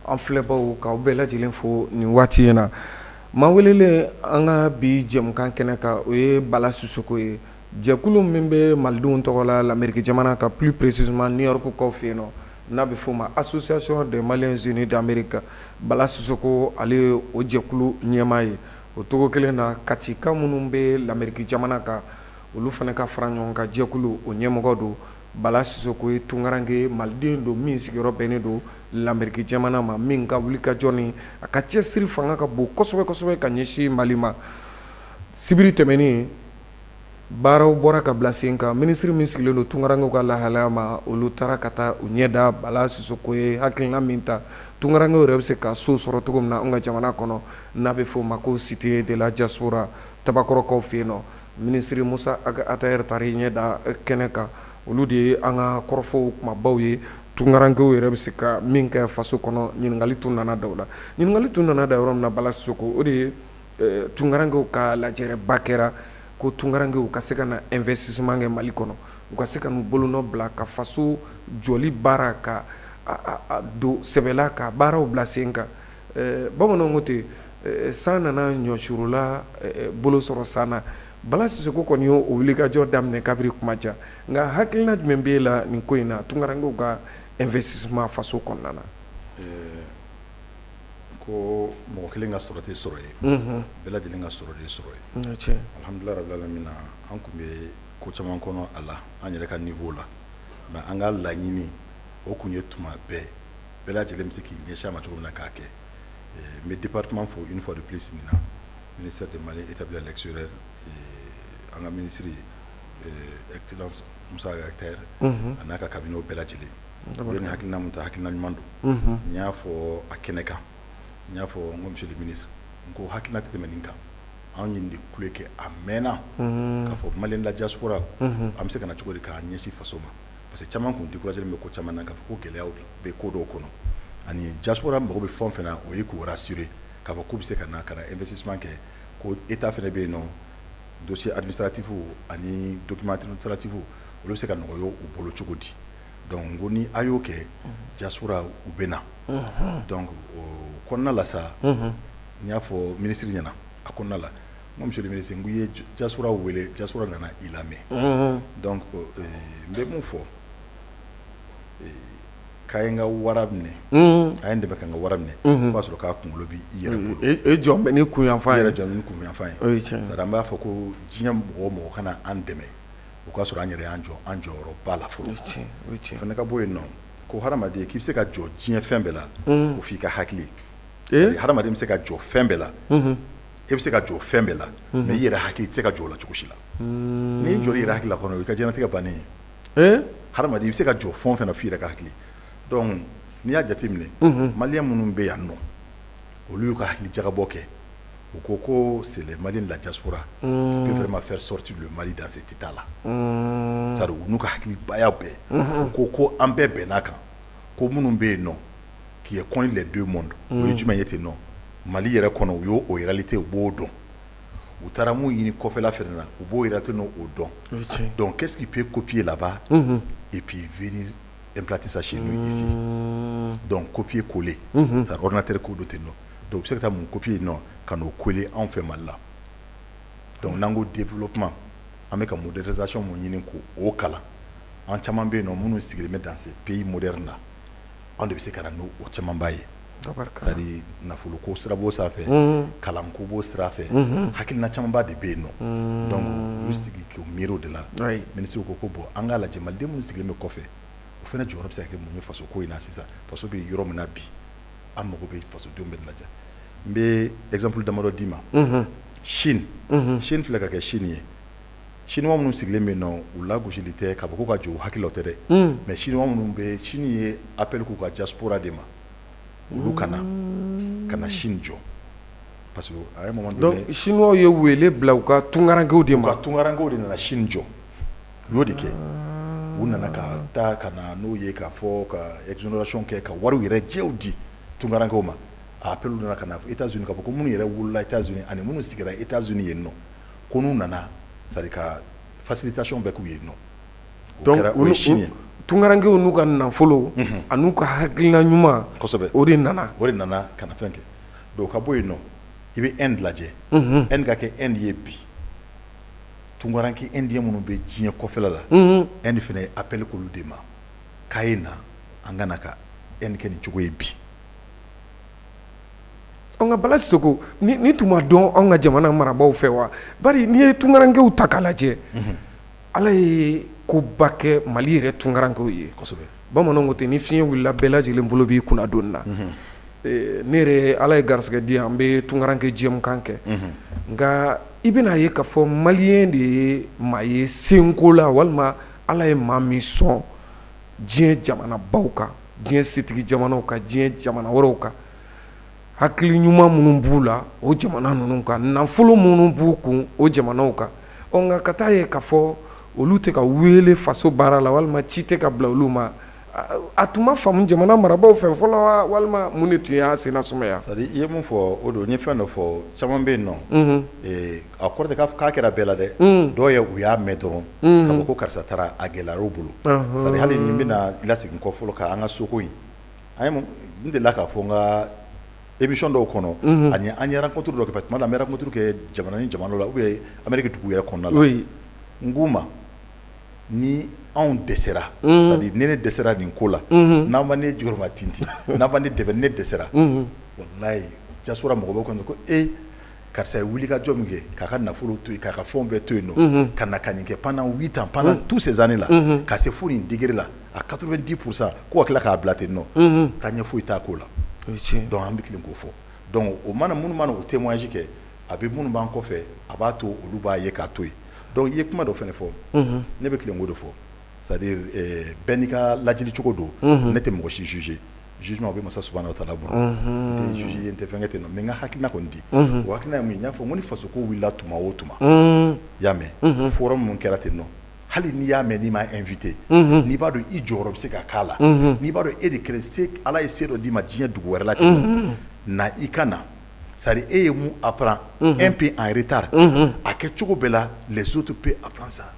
[SPEAKER 1] an filɛbaw, k'aw bɛɛ lajɛlen fo nin waati in na. Maa welelen an ka bi jɛmukan kɛnɛ kan, o ye Bala Sisoko ye, jɛkulu min bɛ malidenw tɔgɔ la Lamɛriki jamana kan, plus précisément New York kaw fɛ yen nɔ, n'a bɛ f'o ma Association des Maliens Unis d'Amérique. Bala Sisoko, ale ye o jɛkulu ɲɛmaa ye. O togo kelen na, Katika minnu bɛ Lamɛriki jamana kan, olu fana ka fara ɲɔgɔn kan jɛkulu, o ɲɛmɔgɔ don. Bala Sisoko ye tunkaranke maliden don min sigiyɔrɔ bɛnnen don Lamɛriki jamana ma, min ka wulikajɔ ni a ka cɛsiri fanga ka bon kosɛbɛ kosɛbɛ ka ɲɛsin Mali ma. Sibiri tɛmɛnen, baaraw bɔra ka bila sen kan. Minisiri min sigilen don tunkarankew ka lahalaya ma, olu taara ka taa u ɲɛ da Bala Sisoko ye hakilina min ta, tunkarankew yɛrɛ bɛ se ka so sɔrɔ cogo min na an ka jamana kɔnɔ, n'a bɛ f'o ma ko Cité de la Diaspora, Tabakɔrɔkaw fɛ yen nɔ. Minisiri Musa Ag Attaher taara i ɲɛ da kɛnɛ kan. Olu de ye an ka kɔrɔfɔw kumabaw ye. Tunkarankew yɛrɛ bɛ se ka min kɛ faso kɔnɔ, ɲininkali tun nana da o la. Ɲininkali tun nana da yɔrɔ min na, Bala Sisoko, o de ye tunkarankew ka lajɛrɛba kɛra ko tunkarankew ka se ka na investissement kɛ Mali kɔnɔ, u ka se ka n'u bolonɔ bila ka faso jɔli baara ka don sɛbɛla, ka baaraw bila sen kan. Bamananw ko ten, san nana ɲɔsurula bolo sɔrɔ san na. Bala Sisoko kɔni y'o wulikajɔ daminɛ kabiri kuma jan, nka hakilina jumɛn b'e la nin ko in na, tunkarankew ka investissement faso kɔnɔna na?
[SPEAKER 2] Ko mɔgɔ kelen ka sɔrɔ tɛ sɔrɔ ye, bɛɛ lajɛlen ka sɔrɔ de ye sɔrɔ ye. Alhamdulillah rabbil alamin, an tun bɛ ko caman kɔnɔ a la an yɛrɛ ka niveau la, mais an ka laɲini o tun ye tuma bɛɛ, bɛɛ lajɛlen bɛ se k'i ɲɛsin a ma cogo min na k'a kɛ. N bɛ département fo une fois de plus nin na, ministère des Maliens établis à l'extérieur, an ka ministre excellence Musa Ag Attaher a n'a ka cabinet bɛɛ lajɛlen. U ye nin hakilina mun ta, hakilina ɲuman don. N y'a fɔ a kɛnɛ kan, n y'a fɔ n ko monsieur le ministre, n ko hakilina tɛ tɛmɛ nin kan. Anw ye nin de kule kɛ a mɛnna k'a fɔ Malien de la diaspora, an bɛ se ka na cogo di k'an ɲɛsin faso ma? Parce que caman kun découragé bɛ ko caman na, k'a fɔ ko gɛlɛyaw bɛ ko dɔw kɔnɔ, ani diaspora mago bɛ fɛn o fɛn na, o ye k'u rassurer k'a fɔ k'u bɛ se ka na ka na investissement kɛ, ko état fana bɛ yen nɔ, dossier administratif ani document administratif, olu bɛ se ka nɔgɔya u bolo cogo di. Donc n ko ni a y'o kɛ, diaspora u bɛ na. Donc o kɔnɔna la sa, n y'a fɔ ministre ɲɛna a kɔnɔna la, n ko monsieur le ministre, n ko i ye diaspora wele, diaspora nana i lamɛn. Donc n bɛ mun fɔ? K'a ye n ka wara minɛ, a ye n dɛmɛ ka n ka wara minɛ, o b'a sɔrɔ k'a kunkolo b'i yɛrɛ bolo.
[SPEAKER 1] E jɔn bɛ ni kun yanfan
[SPEAKER 2] ye, i yɛrɛ jɔn bɛ ni kun yanfan ye. C'est à dire an b'a fɔ ko diɲɛ mɔgɔ o mɔgɔ kana an dɛmɛ, o k'a sɔrɔ an yɛrɛ y'an jɔ an jɔyɔrɔba la fɔlɔ. O fana ka bɔ yen nɔ, ko hadamaden k'i bɛ se ka jɔ diɲɛ fɛn bɛɛ la, ko f'i ka hakili. Hadamaden bɛ se ka jɔ fɛn bɛɛ la, e bɛ se ka jɔ fɛn bɛɛ la, mais i yɛrɛ hakili tɛ se ka jɔ o la cogo si la. N'i jɔ i yɛrɛ hakili la kɔnɔ, o y'i ka diɲɛlatigɛ bannen ye. Hadamaden i bɛ se ka jɔ fɛn o fɛn na, f'i yɛrɛ ka hakili. Donc n'i y'a jateminɛ, malien minnu bɛ yan nɔ, olu y'u ka hakili jagabɔ kɛ. U ko ko c'est les Maliens de la diaspora qui peuvent vraiment faire sortir le Mali dans cet état là. C'est à dire u n'u ka hakilibaya bɛɛ, u ko ko an bɛɛ bɛnn'a kan ko minnu bɛ yen nɔ, qui est connu les deux mondes, o ye jumɛn ye ten nɔ? Mali yɛrɛ kɔnɔ, u y'o réalité, u b'o dɔn. U taara mun ɲini kɔfɛla fɛnɛ na, u b'o réalité n'o dɔn. Donc qu'est-ce qui peut copier là-bas et puis venir implanter ça chez nous ici? Donc copier coller, c'est ordinateur ko dɔ ten nɔ. Donc u bɛ se ka taa mun copier nɔ ka n'o coller anw fɛ Mali la? Donc n'an ko développement, an bɛ ka modernisation mun ɲini k'o kalan, an caman bɛ yen nɔ minnu sigilen bɛ dans ces pays modernes là, anw de bɛ se ka na n'o camanba ye. C'est à dire nafoloko sira b'o sanfɛ, kalanko b'o sira fɛ, hakilina camanba de bɛ yen nɔ. Donc u y'u sigi k'u miiri o de la. Ministre ko ko bon, an k'a lajɛ, maliden minnu sigilen bɛ kɔfɛ, o fana jɔyɔrɔ bɛ se ka kɛ mun ye faso ko in na sisan? Faso bɛ yɔrɔ min na bi, an mago bɛ fasodenw bɛ lajɛ. N bɛ exemple damadɔ d'i ma. Chine, Chine filɛ ka kɛ Chine ye, Chinois minnu sigilen bɛ yen nɔ, u lagosili tɛ k'a fɔ ko ka jɔ u hakili la, o tɛ dɛ. Mais Chinois minnu bɛ Chine ye appel k'u ka diaspora de ma, olu ka na Chine jɔ, parce que à un moment donné.
[SPEAKER 1] Donc Chinois ye wele bila u ka tunkarankew de ma.
[SPEAKER 2] U ka tunkarankew de nana Chine jɔ. U y'o de kɛ, u nana ka taa ka na n'o ye k'a fɔ ka exonération kɛ, ka wariw yɛrɛ jɛw di tunkarankew ma. A appel nana ka na États-Unis, k'a fɔ ko minnu yɛrɛ wolola États-Unis ani minnu sigira États-Unis yen nɔ, ko n'u nana, c'est à dire ka facilitation bɛɛ k'u ye nɔ.
[SPEAKER 1] Donc
[SPEAKER 2] o ye Chine ye.
[SPEAKER 1] Tunkarankew n'u ka nafolo an'u ka hakilina ɲuman.
[SPEAKER 2] Kosɛbɛ.
[SPEAKER 1] O de nana.
[SPEAKER 2] O de nana ka na fɛn kɛ. Donc ka bɔ yen nɔ, i bɛ Inde lajɛ. Inde ka kɛ Inde ye bi, tunkaranke indien minnu bɛ diɲɛ kɔfɛla la, Inde fana ye appel k'olu de ma k'a ye na, an ka na ka Inde kɛ nin cogo ye bi.
[SPEAKER 1] Nka Bala Sisoko, ni tun ma dɔn anw ka jamana marabaaw fɛ wa? Bari n'i ye tunkarankew ta k'a lajɛ, Ala ye koba kɛ Mali yɛrɛ tunkarankew ye. Bamananw ko ten, ni fiɲɛ wulila, bɛɛ lajɛlen bolo b'i kunna doni na. Ne yɛrɛ, Ala ye garisɛgɛ di yan, n bɛ tunkaranke jɛmukan kɛ. Nka i bɛna ye k'a fɔ malien de ye maa ye senko la, walima Ala ye maa min sɔn diɲɛ jamanabaw kan, diɲɛ setigi jamanaw kan, diɲɛ jamana wɛrɛw kan, hakili ɲuman minnu b'u la o jamana ninnu kan, nafolo minnu b'u kun o jamanaw kan. Ɔ nka ka taa ye k'a fɔ olu tɛ ka wele faso baara la, walima ci tɛ ka bila olu ma, a tun ma faamu jamana marabaaw fɛ fɔlɔ wa, walima mun de tun y'a senna sumaya?
[SPEAKER 2] C'est à dire i ye mun fɔ, o don. N ye fɛn dɔ fɔ, caman bɛ yen nɔ, a kɔrɔ tɛ k'a kɛra bɛɛ la dɛ. Dɔw ye, u y'a mɛn dɔrɔn k'a fɔ ko karisa taara, a gɛlɛyara u bolo. C'est à dire hali ni n bɛna lasegin kɔ fɔlɔ ka an ka soko in, an ye n delila k'a fɔ n ka émission dɔw kɔnɔ, ani an ye rencontre dɔw kɛ. Tuma dɔ la, an bɛ rencontre kɛ jamana ni jamana la ou bien Amérique dugu yɛrɛ kɔnɔna la. N k'u ma, ni anw dɛsɛra, c'est à dire ni ne dɛsɛra nin ko la, n'aw ma ne jukɔrɔma tintin, n'aw ma ne dɛmɛ, ne dɛsɛra, walayi, diaspora mɔgɔ bɛ kɔnɔ ko e karisa ye wulikajɔ min kɛ k'a ka nafolo to yen, k'a ka fɛnw bɛɛ to yen nɔ, ka na ka nin kɛ pendant 8 ans, pendant tous ces années là, ka se fo nin degré la à 90%, ko ka tila k'a bila ten nɔ, taa ɲɛ foyi t'a ko la. Donc an bɛ tilen k'o fɔ. Donc o mana minnu mana o témoignage kɛ, a bɛ minnu b'an kɔfɛ, a b'a to olu b'a ye k'a to yen. Donc i ye kuma dɔ fana fɔ, ne bɛ tilen k'o de fɔ, c'est à dire bɛɛ n'i ka lajɛli cogo don. Ne tɛ mɔgɔ si juger, jugement o bɛ masa subahana wa taala bolo. N tɛ juger ye, n tɛ fɛn kɛ ten nɔ, mais n ka hakilina kɔni di. O hakilina ye mun ye? N y'a fɔ n ko ni faso ko wulila tuma o tuma, i y'a mɛn, forum mun kɛra ten nɔ, hali n'i y'a mɛn n'i ma invité, n'i b'a dɔn i jɔyɔrɔ bɛ se ka k'a la, n'i b'a dɔn e de kɛra se, Ala ye se dɔ d'i ma diɲɛ dugu wɛrɛ la ten nɔ, na i ka na. C'est à dire e ye mun apprend un peu en retard, a kɛ cogo bɛɛ la, les autres peuvent apprendre ça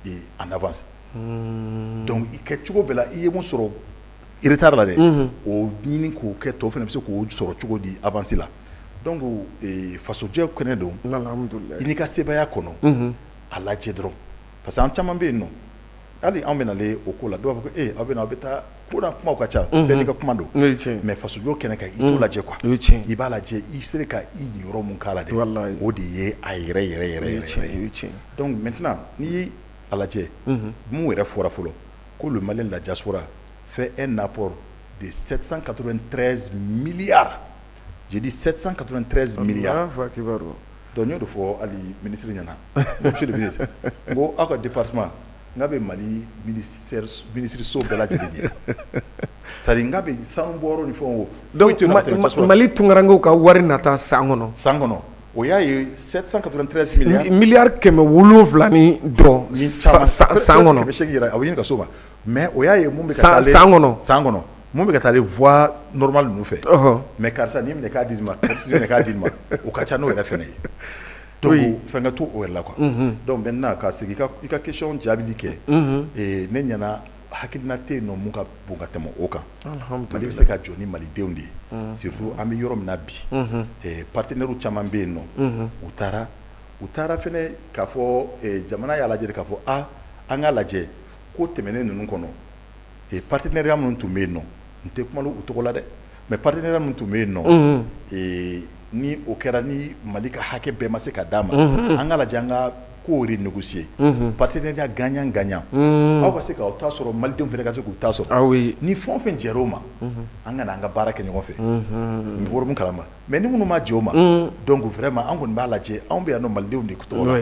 [SPEAKER 2] et en avance. Donc i kɛ cogo bɛɛ la, i ye mun sɔrɔ retard la dɛ, o ɲini k'o kɛ, tɔw fana bɛ se k'o sɔrɔ cogo di avance la. Donc fasojɛ kɛnɛ don. I n'i ka sebaaya kɔnɔ, a lajɛ dɔrɔn, parce que an caman bɛ yen nɔ, hali anw bɛ nalen o ko la, dɔw b'a fɔ ko e aw bɛ na, aw bɛ taa ko na, kumaw ka ca, bɛɛ n'i ka kuma don. Mais fasojɔ kɛnɛ kan, i t'o lajɛ quoi, i b'a lajɛ i sera ka i niyɔrɔ mun k'a la dɛ, o de ye a yɛrɛ yɛrɛ yɛrɛ yɛrɛ ye. Donc maintenant, n'i a lajɛ, mun yɛrɛ fɔra fɔlɔ, ko le Malien de la diaspora fait un apport de 793 milliards, j'ai dit 793 milliards. Donc n y'o de fɔ hali ministre ɲɛna, monsieur le ministre, n ko aw ka département, n k'a bɛ Mali ministère, ministre so bɛɛ lajɛlen ɲɛ, c'est à dire n k'a bɛ sanu bɔyɔrɔ ni fɛnw.
[SPEAKER 1] Donc Mali tunkarankew ka wari nata san kɔnɔ.
[SPEAKER 2] San kɔnɔ, o y'a ye 793 milliards.
[SPEAKER 1] Miliyari 700 ni dɔ san kɔnɔ.
[SPEAKER 2] 800 yɛrɛ, a bɛ ɲini ka s'o ma. Mais o y'a ye mun bɛ ka taa
[SPEAKER 1] san kɔnɔ.
[SPEAKER 2] San kɔnɔ, mun bɛ ka taa voie normale ninnu fɛ. Mais karisa n'i minɛ k'a di ma, karisa n'i minɛ k'a di ma, o ka ca n'o yɛrɛ fɛnɛ ye. Donc fɛn ka to o yɛrɛ la quoi. Donc maintenant, ka segin i ka question jaabili kɛ, ne ɲɛna hakilina tɛ yen nɔ mun ka bon ka tɛmɛ o kan. Mali bɛ se ka jɔ ni malidenw de ye, surtout an bɛ yɔrɔ min na bi, partenaires caman bɛ yen nɔ, u taara fɛnɛ k'a fɔ jamana y'a lajɛ k'a fɔ a an k'a lajɛ ko tɛmɛnen ninnu kɔnɔ, partenariat minnu tun bɛ yen nɔ, n tɛ kuma u tɔgɔ la dɛ. Mais partenariat min tun bɛ yen nɔ, ni o kɛra, ni Mali ka hakɛ bɛɛ ma se ka d'a ma, an ka lajɛ an ka ko renégocier, partenariat gagnant gagnant, aw ka se k'aw ta sɔrɔ, malidenw fana ka se k'u ta sɔrɔ.
[SPEAKER 1] Ah oui.
[SPEAKER 2] Ni fɛn o fɛn jɛr'o ma, an ka na an ka baara kɛ ɲɔgɔn fɛ. N bɔra mun kalama, mais ni minnu ma jɛ o ma, donc vraiment an kɔni b'a lajɛ, anw bɛ yan nɔ malidenw de tɔgɔ la.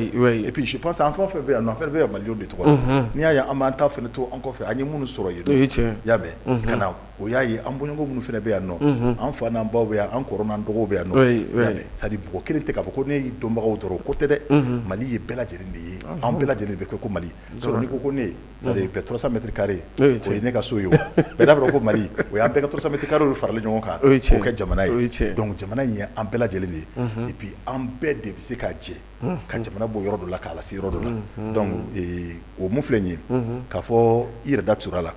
[SPEAKER 2] Et puis je pense an fɛn o fɛn bɛ yan nɔ, an fɛn bɛ yan malidenw de tɔgɔ la. N'i y'a ye an b'an ta fana to an kɔfɛ, an ye minnu sɔrɔ yen nɔ, i y'a mɛn, ka na o y'a ye an bɔɲɔgɔn minnu fana bɛ yan nɔ, an fa n'an baw bɛ yan, an kɔrɔ n'an dɔgɔw bɛ yan nɔ, i y'a mɛn. C'est à dire mɔgɔ kelen tɛ k'a fɔ ko ne ye dɔnbagaw dɔrɔn ko tɛ dɛ. Mali ye bɛɛ lajɛlen de ye, an bɛɛ lajɛlen de bɛ kɛ ko Mali. Sinon n'i ko ko ne, c'est à dire bɛɛ 300 mètres carrés, o ye ne ka so ye, o bɛɛ n'a fɔra ko Mali, o y'an bɛɛ ka 300 mètres carrés de faralen ɲɔgɔn kan k'o kɛ jamana ye. Donc jamana in ye an bɛɛ lajɛlen de ye, et puis an bɛɛ de bɛ se ka jɛ ka jamana bɔ yɔrɔ dɔ la k'a lase yɔrɔ dɔ la. Donc o mun filɛ nin ye, k'a fɔ i yɛrɛ da tura la,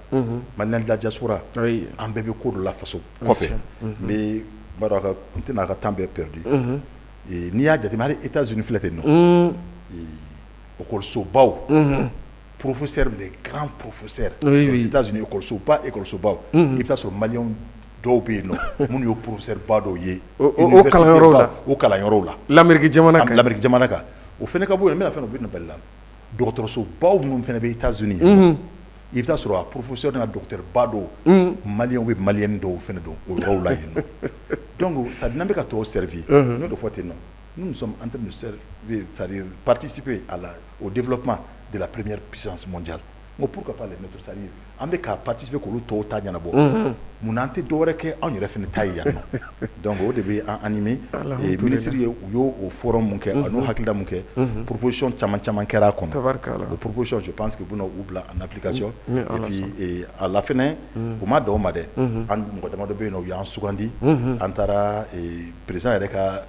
[SPEAKER 2] Malien de la diaspora, an bɛɛ bɛ ko dɔ la faso kɔfɛ. N bɛ n b'a dɔn n tɛna a ka temps bɛɛ perdu. N'i y'a jateminɛ, hali États-Unis filɛ ten nɔ, ekɔlisobaw, professeurs, les grands professeurs des États-Unis, ekɔlisoba, ekɔlisobaw, i bɛ taa sɔrɔ maliyɛnw dɔw bɛ yen nɔ minnu ye professeur ba dɔw ye.
[SPEAKER 1] O kalanyɔrɔw la.
[SPEAKER 2] O kalanyɔrɔw la.
[SPEAKER 1] L'Amérique jamana kan.
[SPEAKER 2] L'Amérique jamana kan. O fana ka bɔ yen, n bɛna fɛn dɔ bɛ na la, dɔgɔtɔrɔsobaw minnu fana bɛ États-Unis, i bɛ taa sɔrɔ a professeur n'a docteur ba dɔw, maliyɛnw bɛ, maliyɛn dɔw fana don o yɔrɔw la yen nɔ. Donc c'est à dire n'an bɛ ka tɔw servir, n y'o de fɔ ten nɔ, nous nous sommes en train de servir, c'est-à-dire participer au développement de la première puissance mondiale. N ko pourquoi pas les nôtres? C'est-à-dire an bɛ ka participer k'olu tɔw ta ɲɛnabɔ, munna an tɛ dɔwɛrɛ kɛ anw yɛrɛ fana ta ye yan nɔ? Donc o de bɛ an animer. Et ministre ye, u y'o o forum mun kɛ, a n'o hakilina mun kɛ, proposition caman caman kɛra a kɔnɔ. O proposition, je pense que u bɛna u bila en application. Et puis a la fɛnɛ, u ma dan o ma dɛ, an mɔgɔ damadɔ bɛ yen nɔ, u y'an sugandi, an taara président yɛrɛ ka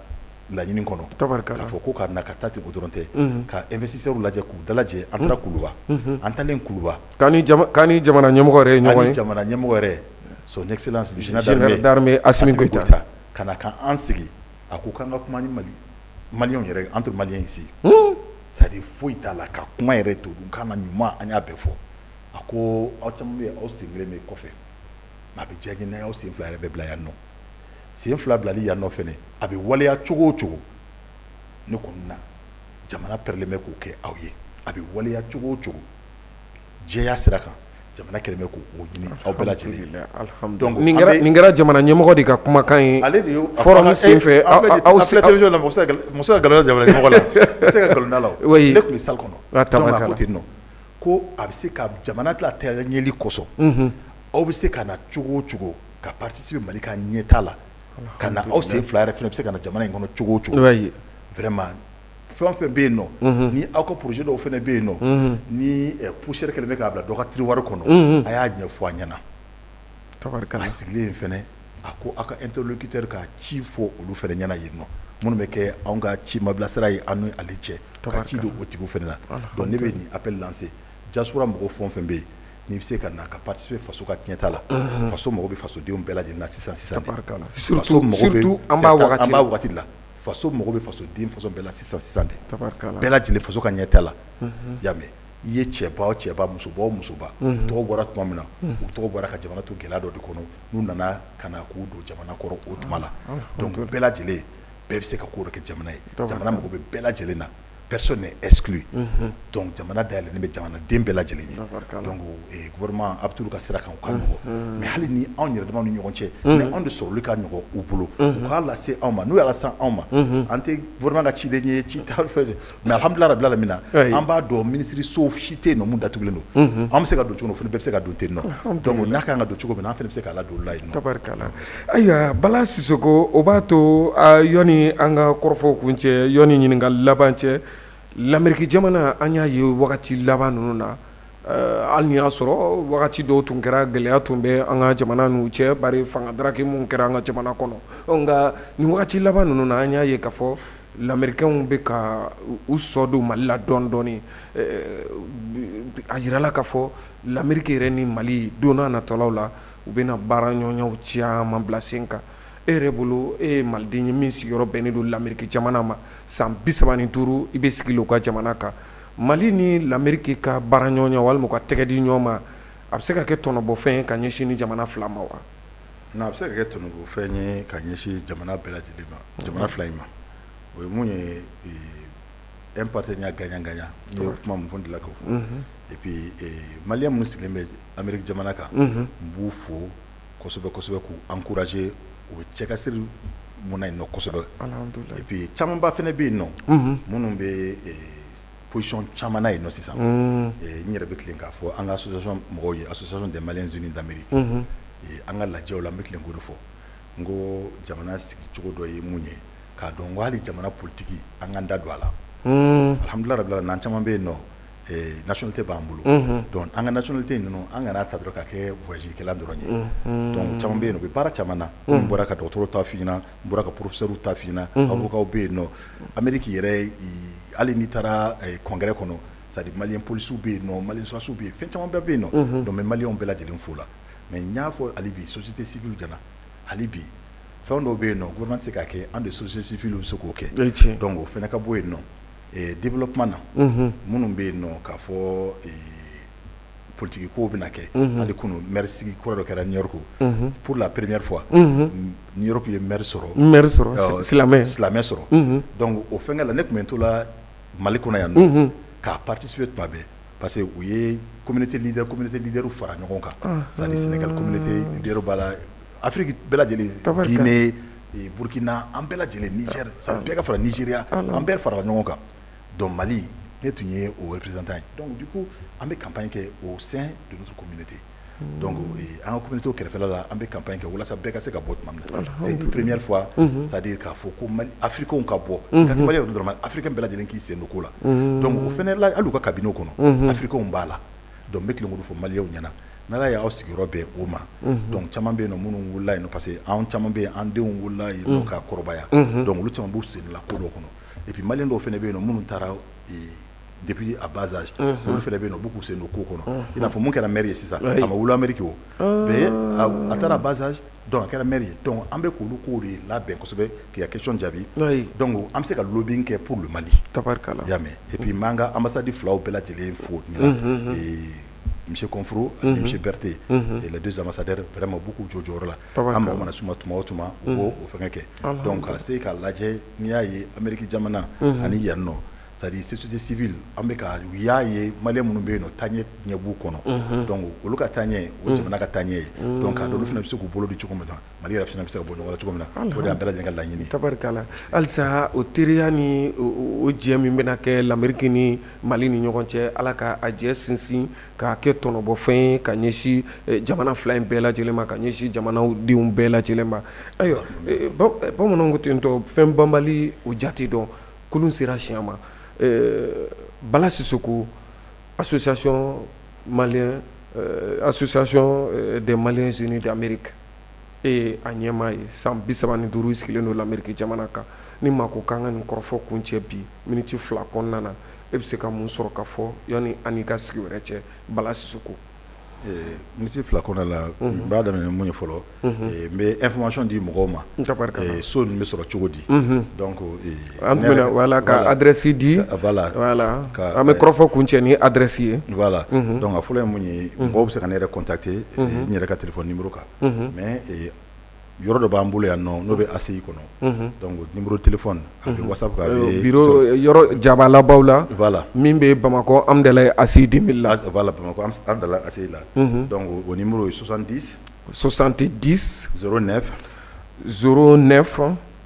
[SPEAKER 2] laɲini kɔnɔ k'a fɔ ko ka na ka taa ten, o dɔrɔn tɛ, ka investisseurs lajɛ k'u dalajɛ. An taara Kuluba, an taalen Kuluba,
[SPEAKER 1] k'an ni jamana ɲɛmɔgɔ yɛrɛ ye ɲɔgɔn ye.
[SPEAKER 2] Jamana ɲɛmɔgɔ yɛrɛ, son excellence le général
[SPEAKER 1] d'armée Assimi Goïta,
[SPEAKER 2] ka na k'an sigi, a ko k'an ka kuma ni Mali maliyɛnw yɛrɛ, entre Maliens ici, c'est à dire foyi t'a la, ka kuma yɛrɛ to kan na ɲuman, an y'a bɛɛ fɔ. A ko aw caman bɛ yen, aw sen kelen bɛ kɔfɛ, mais a bɛ diya n ye n'a y'aw sen fila yɛrɛ bɛɛ bila yan nɔ. Sen fila bilali yan nɔ fɛnɛ, a bɛ waleya cogo o cogo, ne kɔni na jamana pɛrɛlen bɛ k'o kɛ aw ye. A bɛ waleya cogo o cogo jɛya sira kan, jamana kɛlen bɛ k'o ɲini aw bɛɛ lajɛlen.
[SPEAKER 1] Donc nin kɛra jamana ɲɛmɔgɔ de ka kumakan ye.
[SPEAKER 2] Ale de ye
[SPEAKER 1] forum sen fɛ.
[SPEAKER 2] Aw filɛ télévision la, muso ka nkalon da jamana ɲɛmɔgɔ la, i tɛ se ka nkalon da la o. Ne tun bɛ salle kɔnɔ. Donc a ko ten nɔ ko a bɛ se ka jamana tila ɲɛli kosɔn, aw bɛ se ka na cogo o cogo ka participer Mali ka ɲɛtaa la, ka na aw sen fila yɛrɛ fana bɛ se ka na jamana in kɔnɔ cogo o cogo. Vraiment, fɛn o fɛn bɛ yen nɔ, ni aw ka projet dɔw fana bɛ yen nɔ, ni poussière kɛlen bɛ k'a bila dɔ ka tiroir kɔnɔ, a y'a ɲɛfɔ a ɲɛna. A sigilen fɛnɛ, a ko aw ka interlocuteur ka ci fɔ olu fana ɲɛna yen nɔ, minnu bɛ kɛ anw ka ci mabilasira ye an ni ale cɛ, ka ci don o tigiw fana la. Donc ne bɛ nin appel lancer diaspora mɔgɔ fɛn o fɛn bɛ yen, n'i bɛ se ka na ka participer faso ka tiɲɛta la, faso mago bɛ fasodenw bɛɛ lajɛlen na sisan sisan.
[SPEAKER 1] Surtout an b'a wagati
[SPEAKER 2] an b'a wagati la, faso mago bɛ fasoden faso bɛɛ la sisan sisan de, bɛɛ lajɛlen faso ka ɲɛta la. Y'a mɛn, i ye cɛba o cɛba, musoba o musoba, tɔgɔ bɔra tuma min na, u tɔgɔ bɔra ka jamana to gɛlɛya dɔ de kɔnɔ, n'u nana ka na k'u don jamana kɔrɔ o tuma la. Donc bɛɛ lajɛlen, bɛɛ bɛ se ka ko dɔ kɛ jamana ye. Jamana mago bɛ bɛɛ lajɛlen na, personne n'est exclu. Donc jamana dayɛlɛnnen bɛ jamanaden bɛɛ lajɛlen ye. Donc gouvernement a bɛ t'olu ka sira kan, u ka nɔgɔn, mais hali ni anw yɛrɛ damaw ni ɲɔgɔn cɛ, ni anw de sɔrɔli ka nɔgɔn u bolo, u k'a lase anw ma. N'u y'a lase anw ma, an tɛ gouvernement ka ciden ye, ci t'a fɛ, mais alhamdulilah rabil alamina, an b'a dɔn ministre so si tɛ yen nɔ mun datugulen don. An bɛ se ka don cogo min, o fana bɛɛ bɛ se ka don ten nɔ. Donc n'a kan ka don cogo min na, an fana bɛ se k'a ladon olu la yen nɔ.
[SPEAKER 1] Ayiwa, Bala Sisoko, o b'a to yɔni an ka kɔrɔfɔw kun cɛ, yɔni ɲininkali laban cɛ, Lamɛriki jamana, an y'a ye wagati laban ninnu na, hali ni y'a sɔrɔ wagati dɔw tun kɛra gɛlɛya tun bɛ an ka jamana n'u cɛ, bari fanga daraki mun kɛra an ka jamana kɔnɔ, nka nin wagati laban ninnu na, an y'a ye k'a fɔ lamɛrikɛnw bɛ ka u sɔ don Mali la dɔɔni dɔɔni. A jirala k'a fɔ Lamɛriki yɛrɛ ni Mali, don n'a natɔlaw la, u bɛna baara ɲɔgɔnyaw caman bila sen kan. E yɛrɛ bolo, e ye maliden ye min sigiyɔrɔ bɛnnen don Lamɛriki jamana ma, san 35 i bɛ sigi u ka jamana kan, Mali ni Lamɛriki ka baara ɲɔgɔnya walima u ka tɛgɛ di ɲɔgɔn ma, a bɛ se ka kɛ tɔnɔbɔfɛn ye ka ɲɛsin ni jamana fila ma wa?
[SPEAKER 2] Non, a bɛ se ka kɛ tɔnɔbɔfɛn ye ka ɲɛsin jamana bɛɛ lajɛlen ma, jamana fila in ma. O ye mun ye, un partenariat gagnant gagnant. N ye kuma mun fɔ, n delila k'o fɔ. Et puis malien minnu sigilen bɛ Amérique jamana kan, n b'u fo kosɛbɛ kosɛbɛ, k'u encourager. U bɛ cɛkasiri mun na yen nɔ kosɛbɛ. Et puis camanba fana bɛ yen nɔ minnu bɛ position caman na yen nɔ sisan. N yɛrɛ bɛ tilen k'a fɔ an ka association mɔgɔw ye, Association des Maliens Unis d'Amérique, an ka lajɛw la, n bɛ tilen k'o de fɔ. N ko jamana sigicogo dɔ ye mun ye, k'a dɔn ko hali jamana politique, an k'an da don a la. Alhamdulilah rabbil alamin, an caman bɛ yen nɔ, nationalité b'an bolo. Donc an ka nationalité ninnu, an kana ta dɔrɔn ka kɛ voyage kɛla dɔrɔn ye. Donc caman bɛ yen nɔ, u bɛ baara caman na. N bɔra ka dɔgɔtɔrɔw ta f'i ɲɛna, n bɔra ka professeur ta f'i ɲɛna, avocat bɛ yen nɔ. Amérique yɛrɛ, hali n'i taara congrès kɔnɔ, c'est à dire malien policiers bɛ yen nɔ, malien sɔrɔdasiw bɛ yen, fɛn caman bɛɛ bɛ yen nɔ. Donc n bɛ maliyɛnw bɛɛ lajɛlen fo la. Mais n y'a fɔ, hali bi société civile jana, hali bi fɛn dɔw bɛ yen nɔ, gouvernement tɛ se k'a kɛ, an de société civile bɛ se k'o kɛ. Donc o fana ka bɔ yen nɔ. Développement na, minnu bɛ yen nɔ k'a fɔ politique kow bɛna kɛ, hali kunu maire sigi kura dɔ kɛra New York. Pour la première fois, New York ye maire sɔrɔ.
[SPEAKER 1] Maire sɔrɔ, silamɛ.
[SPEAKER 2] Silamɛ sɔrɔ. Donc o fɛnkɛ la, ne tun bɛ to la Mali kɔnɔ yan nɔ k'a participer tuma bɛɛ, parce que u ye communauté leader fara ɲɔgɔn kan, c'est à dire Sénégal communauté leader b'a la, Afrique bɛɛ lajɛlen, Guinée, Burkina, an bɛɛ lajɛlen, Niger, c'est à dire bɛɛ ka fara, Nigeria, an bɛɛ farala ɲɔgɔn kan. Donc Mali, ne tun ye o représentant ye. Donc du coup, an bɛ campagne kɛ au sein de notre communauté. Donc an ka communauté kɛrɛfɛla la, an bɛ campagne kɛ walasa bɛɛ ka se ka bɔ tuma min na. C'est une première fois, c'est à dire k'a fɔ ko Mali africains ka bɔ, ka tɛ maliyɛnw dɔrɔn, africain bɛɛ lajɛlen k'i sen don ko la. Donc o fɛnɛ la, hali u ka cabinet kɔnɔ, africains b'a la. Donc n bɛ tilen k'o fɔ maliyɛnw ɲɛna, n'Ala y'aw sigiyɔrɔ bɛn o ma. Donc caman bɛ yen nɔ minnu wolola yen nɔ, parce que anw caman bɛ yen, an denw wolola yen nɔ ka kɔrɔbaya. Donc olu caman b'u sen la ko dɔ kɔnɔ. Et puis maliyɛn dɔw fana bɛ yen nɔ minnu taara depuis à bas âge, olu fana bɛ yen nɔ, u b'u k'u sen don ko kɔnɔ. I n'a fɔ mun kɛra maire ye sisan, a ma wolo Amérique o, mais a taara à bas âge, donc a kɛra maire ye. Donc an bɛ k'olu kow de labɛn kosɛbɛ. K'i ka question jaabi, donc an bɛ se ka lobbying kɛ pour le Mali.
[SPEAKER 1] Tabarikala.
[SPEAKER 2] I y'a mɛn? Et puis n b'an ka ambassade filaw bɛɛ lajɛlen fo nin na, monsieur Konfro ani monsieur Berthe, et les deux ambassadeurs, vraiment, u b'u k'u jɔ jɔyɔrɔ la. An mago mana s'u ma tuma o tuma, u b'o o fɛngɛ kɛ. Donc ka se k'a lajɛ, n'i y'a ye Amérique jamana ani yan nɔ, c'est à dire société civile, an bɛ ka u y'a ye maliyɛn minnu bɛ yen nɔ, taaɲɛ ɲɛ b'u kɔnɔ. Donc olu ka taaɲɛ, o jamana ka taaɲɛ ye. Donc k'a dɔn olu fana bɛ se k'u bolo di cogo min na, Mali yɛrɛ fana bɛ se ka bɔ ɲɔgɔn la cogo min na, o de y'an bɛɛ lajɛlen ka laɲini ye.
[SPEAKER 1] Tabarikala. Halisa o teriya ni o jɛ min bɛna kɛ l'Amérique ni Mali ni ɲɔgɔn cɛ, Ala ka a jɛ sinsin k'a kɛ tɔnɔbɔfɛn ye ka ɲɛsin jamana fila in bɛɛ lajɛlen ma, ka ɲɛsin jamanaw denw bɛɛ lajɛlen ma. Ayiwa, bamananw ko ten tɔ, fɛn banbali o jate dɔn, kulun sera siɲɛ ma. Bala Sissoko, association des Maliens Unis d'Amérique, e ye a ɲɛmaa ye. San 35 i sigilen don l'Amérique jamana kan. Ni maa ko k'an ka nin kɔrɔfɔ kun cɛ bi miniti 2 kɔnɔna na, e bɛ se ka mun sɔrɔ ka fɔ yanni an n'i ka sigi wɛrɛ cɛ, Bala Sissoko?
[SPEAKER 2] Miniti 2 kɔnɔna la, n b'a daminɛ mun ye fɔlɔ, n bɛ information di mɔgɔw ma, so ninnu bɛ sɔrɔ cogo di. Donc
[SPEAKER 1] an tun bɛna, voilà, ka adresse di.
[SPEAKER 2] Voilà.
[SPEAKER 1] Voilà, an bɛ kɔrɔfɔ kun cɛ ni adresse ye.
[SPEAKER 2] Voilà, donc a fɔlɔ ye mun ye, mɔgɔw bɛ se ka ne yɛrɛ contacter n yɛrɛ ka téléphone numéro kan. Mais yɔrɔ dɔ b'an bolo yan nɔ, n'o bɛ ACI kɔnɔ. Donc numéro téléphone, a bɛ WhatsApp kan, a bɛ
[SPEAKER 1] bureau yɔrɔ jabalabaw la.
[SPEAKER 2] Voilà.
[SPEAKER 1] Min bɛ Bamakɔ Amudalayi ACI 2000 la.
[SPEAKER 2] Voilà, Bamakɔ Amudalayi ACI la. Donc o numéro ye 70
[SPEAKER 1] 70
[SPEAKER 2] 09
[SPEAKER 1] 09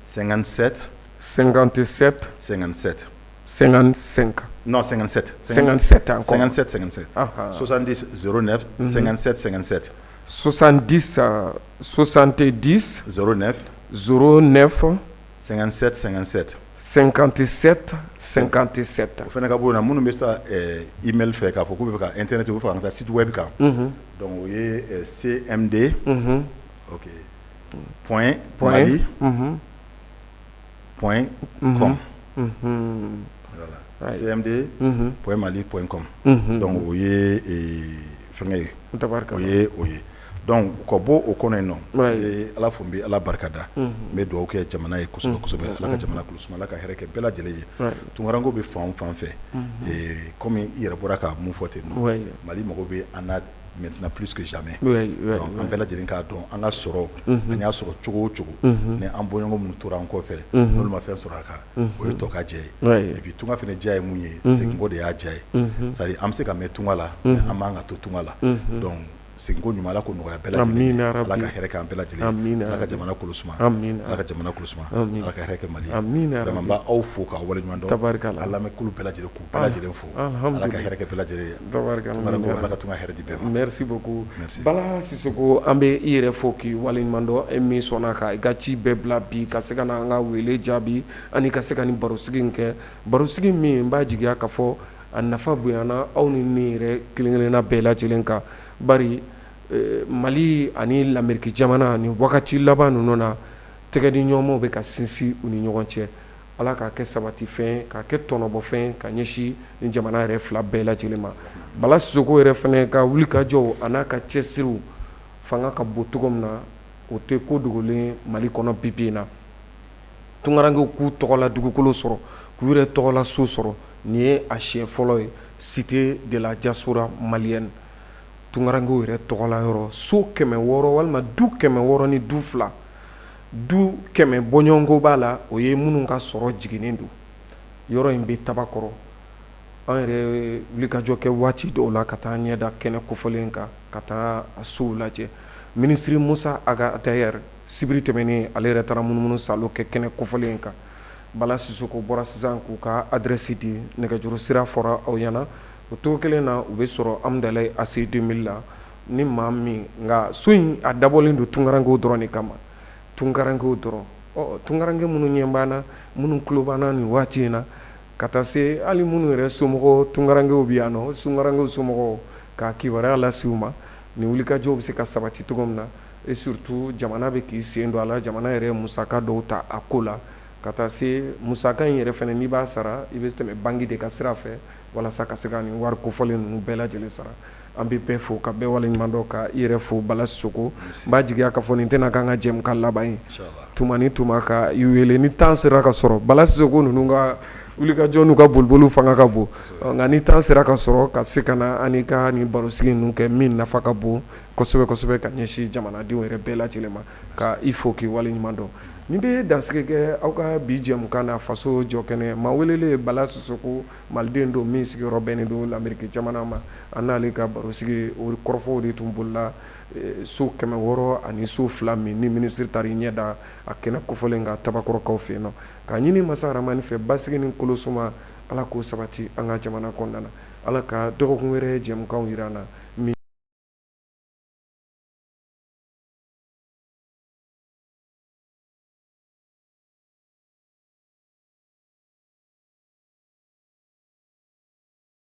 [SPEAKER 2] 57
[SPEAKER 1] 57
[SPEAKER 2] 57
[SPEAKER 1] 55.
[SPEAKER 2] Non, 57.
[SPEAKER 1] 57 encore.
[SPEAKER 2] 57 57. 70 09 57 57.
[SPEAKER 1] 70 70
[SPEAKER 2] 09
[SPEAKER 1] 09
[SPEAKER 2] 57 57.
[SPEAKER 1] 57 57.
[SPEAKER 2] O fana ka bɔ yen na, minnu bɛ taa email fɛ, k'a fɔ k'u bɛ fɛ ka internet, u bɛ fɛ ka taa site web kan. Donc o ye CMD, ok, point Mali point com. Voilà, CMD.Mali.com. Donc o ye fɛngɛ ye, o ye o ye. Donc ka bɔ o kɔnɔ yen nɔ, n bɛ Ala fo, n bɛ Ala barikada, n bɛ dugawu kɛ jamana ye kosɛbɛ kosɛbɛ. Ala ka jamana kolo suma, Ala ka hɛrɛ kɛ bɛɛ lajɛlen ye. Tunkarankew bɛ fan o fan fɛ, komi i yɛrɛ bɔra ka mun fɔ ten nɔ, Mali mago bɛ an na. Maintenant plus que jamais. Donc an bɛɛ lajɛlen k'a dɔn an ka sɔrɔ, an y'a sɔrɔ cogo o cogo, ni an bɔɲɔgɔn minnu tora an kɔfɛ, n'olu ma fɛn sɔrɔ a kan, o ye tɔ ka jɛ ye. Et puis tunga fana diya ye mun ye, seginko de y'a diya ye. C'est à dire an bɛ se ka mɛn tunga la, mais an man ka to tunga la. Donc seginko ɲuman, Ala k'o nɔgɔya bɛɛ lajɛlen ye. Ala ka hɛrɛ k'an bɛɛ lajɛlen ye. Ala ka jamana kolo suma. Ala ka jamana kolo suma. Ala ka hɛrɛ kɛ Mali ye. Vraiment n b'aw fo k'aw waleɲuman dɔn. A lamɛnkulu bɛɛ lajɛlen, k'u bɛɛ lajɛlen fo. Ala ka hɛrɛ kɛ bɛɛ lajɛlen ye. Ala ka tunga hɛrɛ di bɛɛ ma.
[SPEAKER 1] Merci beaucoup. Bala Sisoko, an bɛ i yɛrɛ fo k'i waleɲuman dɔn, e min sɔnna ka i ka ci bɛɛ bila bi ka se ka na an ka wele jaabi ani ka se ka nin barosigi in kɛ, barosigi min n b'a jigiya k'a fɔ a nafa bonyana aw ni ne yɛrɛ kelen-kelenna bɛɛ lajɛlen kan, bari Mali ani Lameriki jamana ni wagati laban ninnu na, tɛgɛdiɲɔgɔnmaw bɛ ka sinsin u ni ɲɔgɔn cɛ. Ala k'a kɛ sabatifɛn, k'a kɛ tɔnɔbɔfɛn ka ɲɛsin ni jamana yɛrɛ fila bɛɛ lajɛlen ma. Bala Sisoko yɛrɛ fana ka wulikajɔw a n'a ka cɛsiriw fanga ka bon cogo min na, o tɛ ko dogolen Mali kɔnɔ bi bi in na. Tunkarankew k'u tɔgɔla dugukolo sɔrɔ, k'u yɛrɛ tɔgɔla so sɔrɔ, nin ye a siɲɛ fɔlɔ ye. Cité de la diaspora malienne, tunkarankew yɛrɛ tɔgɔla yɔrɔ, so 600 walima du 600 ni du 2, du 100 bɔɲɔgɔnko b'a la, o ye minnu ka sɔrɔ jiginnen don. Yɔrɔ in bɛ Tabakɔrɔ. An yɛrɛ wulikajɔ kɛ waati dɔw la ka taa ɲɛ da kɛnɛ kofɔlen kan, ka taa a sow lajɛ. Minisiri Musa Ag Attaher, sibiri tɛmɛnen, ale yɛrɛ taara munumunu salo kɛ kɛnɛ kofɔlen kan. Bala Sisoko bɔra sisan k'u ka adresse di, nɛgɛjuru sira fɔra aw ɲɛna. O cogo kelen na, u bɛ sɔrɔ Amudalayi AC 2000 la. Ni maa min nka so in a dabɔlen don tunkarankew dɔrɔn de kama, tunkarankew dɔrɔn. Ɔ tunkaranke minnu ɲɛ b'an na, minnu tulo b'an na nin waati in na, ka taa se hali minnu yɛrɛ somɔgɔw tunkarankew bɛ yan nɔ, tunkarankew somɔgɔw, ka kibaruya lase u ma nin wulikajɔw bɛ se ka sabati cogo min na. Et surtout jamana bɛ k'i sen don a la, jamana yɛrɛ musaka dɔw ta a ko la, ka taa se musaka in yɛrɛ fana, n'i b'a sara, i bɛ tɛmɛ banki de ka sira fɛ walasa ka se ka nin wari kofɔlen ninnu bɛɛ lajɛlen sara. An bɛ bɛɛ fo ka bɛɛ waleɲuman dɔn, ka i yɛrɛ fo, Bala Sisoko. N b'a jigiya k'a fɔ nin tɛna k'an ka jɛmukan laban ye. Tuma ni tuma ka i wele ni temps sera ka sɔrɔ. Bala Sisoko ninnu ka wulikajɔ n'u ka boliboliw fanga ka bon, nka ni temps sera ka sɔrɔ ka se ka na an ka nin barosigi ninnu kɛ min nafa ka bon kosɛbɛ kosɛbɛ ka ɲɛsin jamanadenw yɛrɛ bɛɛ lajɛlen ma, ka i fo k'i waleɲuman dɔn. Nin bɛ dansigi kɛ aw ka bi jɛmukan na, Faso jɔ kɛnɛ. Maa welelen Bala Sisoko, maliden don min sigiyɔrɔ bɛnnen don Lameriki jamana ma. An n'ale ka barosigi, o kɔrɔfɔw de tun bolila so 600 ani so 2 min ni minisiri taara i ɲɛ da a kɛnɛ kofɔlen kan Tabakɔrɔkaw fɛ yen nɔ, k'a ɲini masa Ramani fɛ basigi ni kolosuma, Ala k'o sabati an ka jamana kɔnɔna na. Ala ka dɔgɔkun wɛrɛ jɛmukanw jira an na.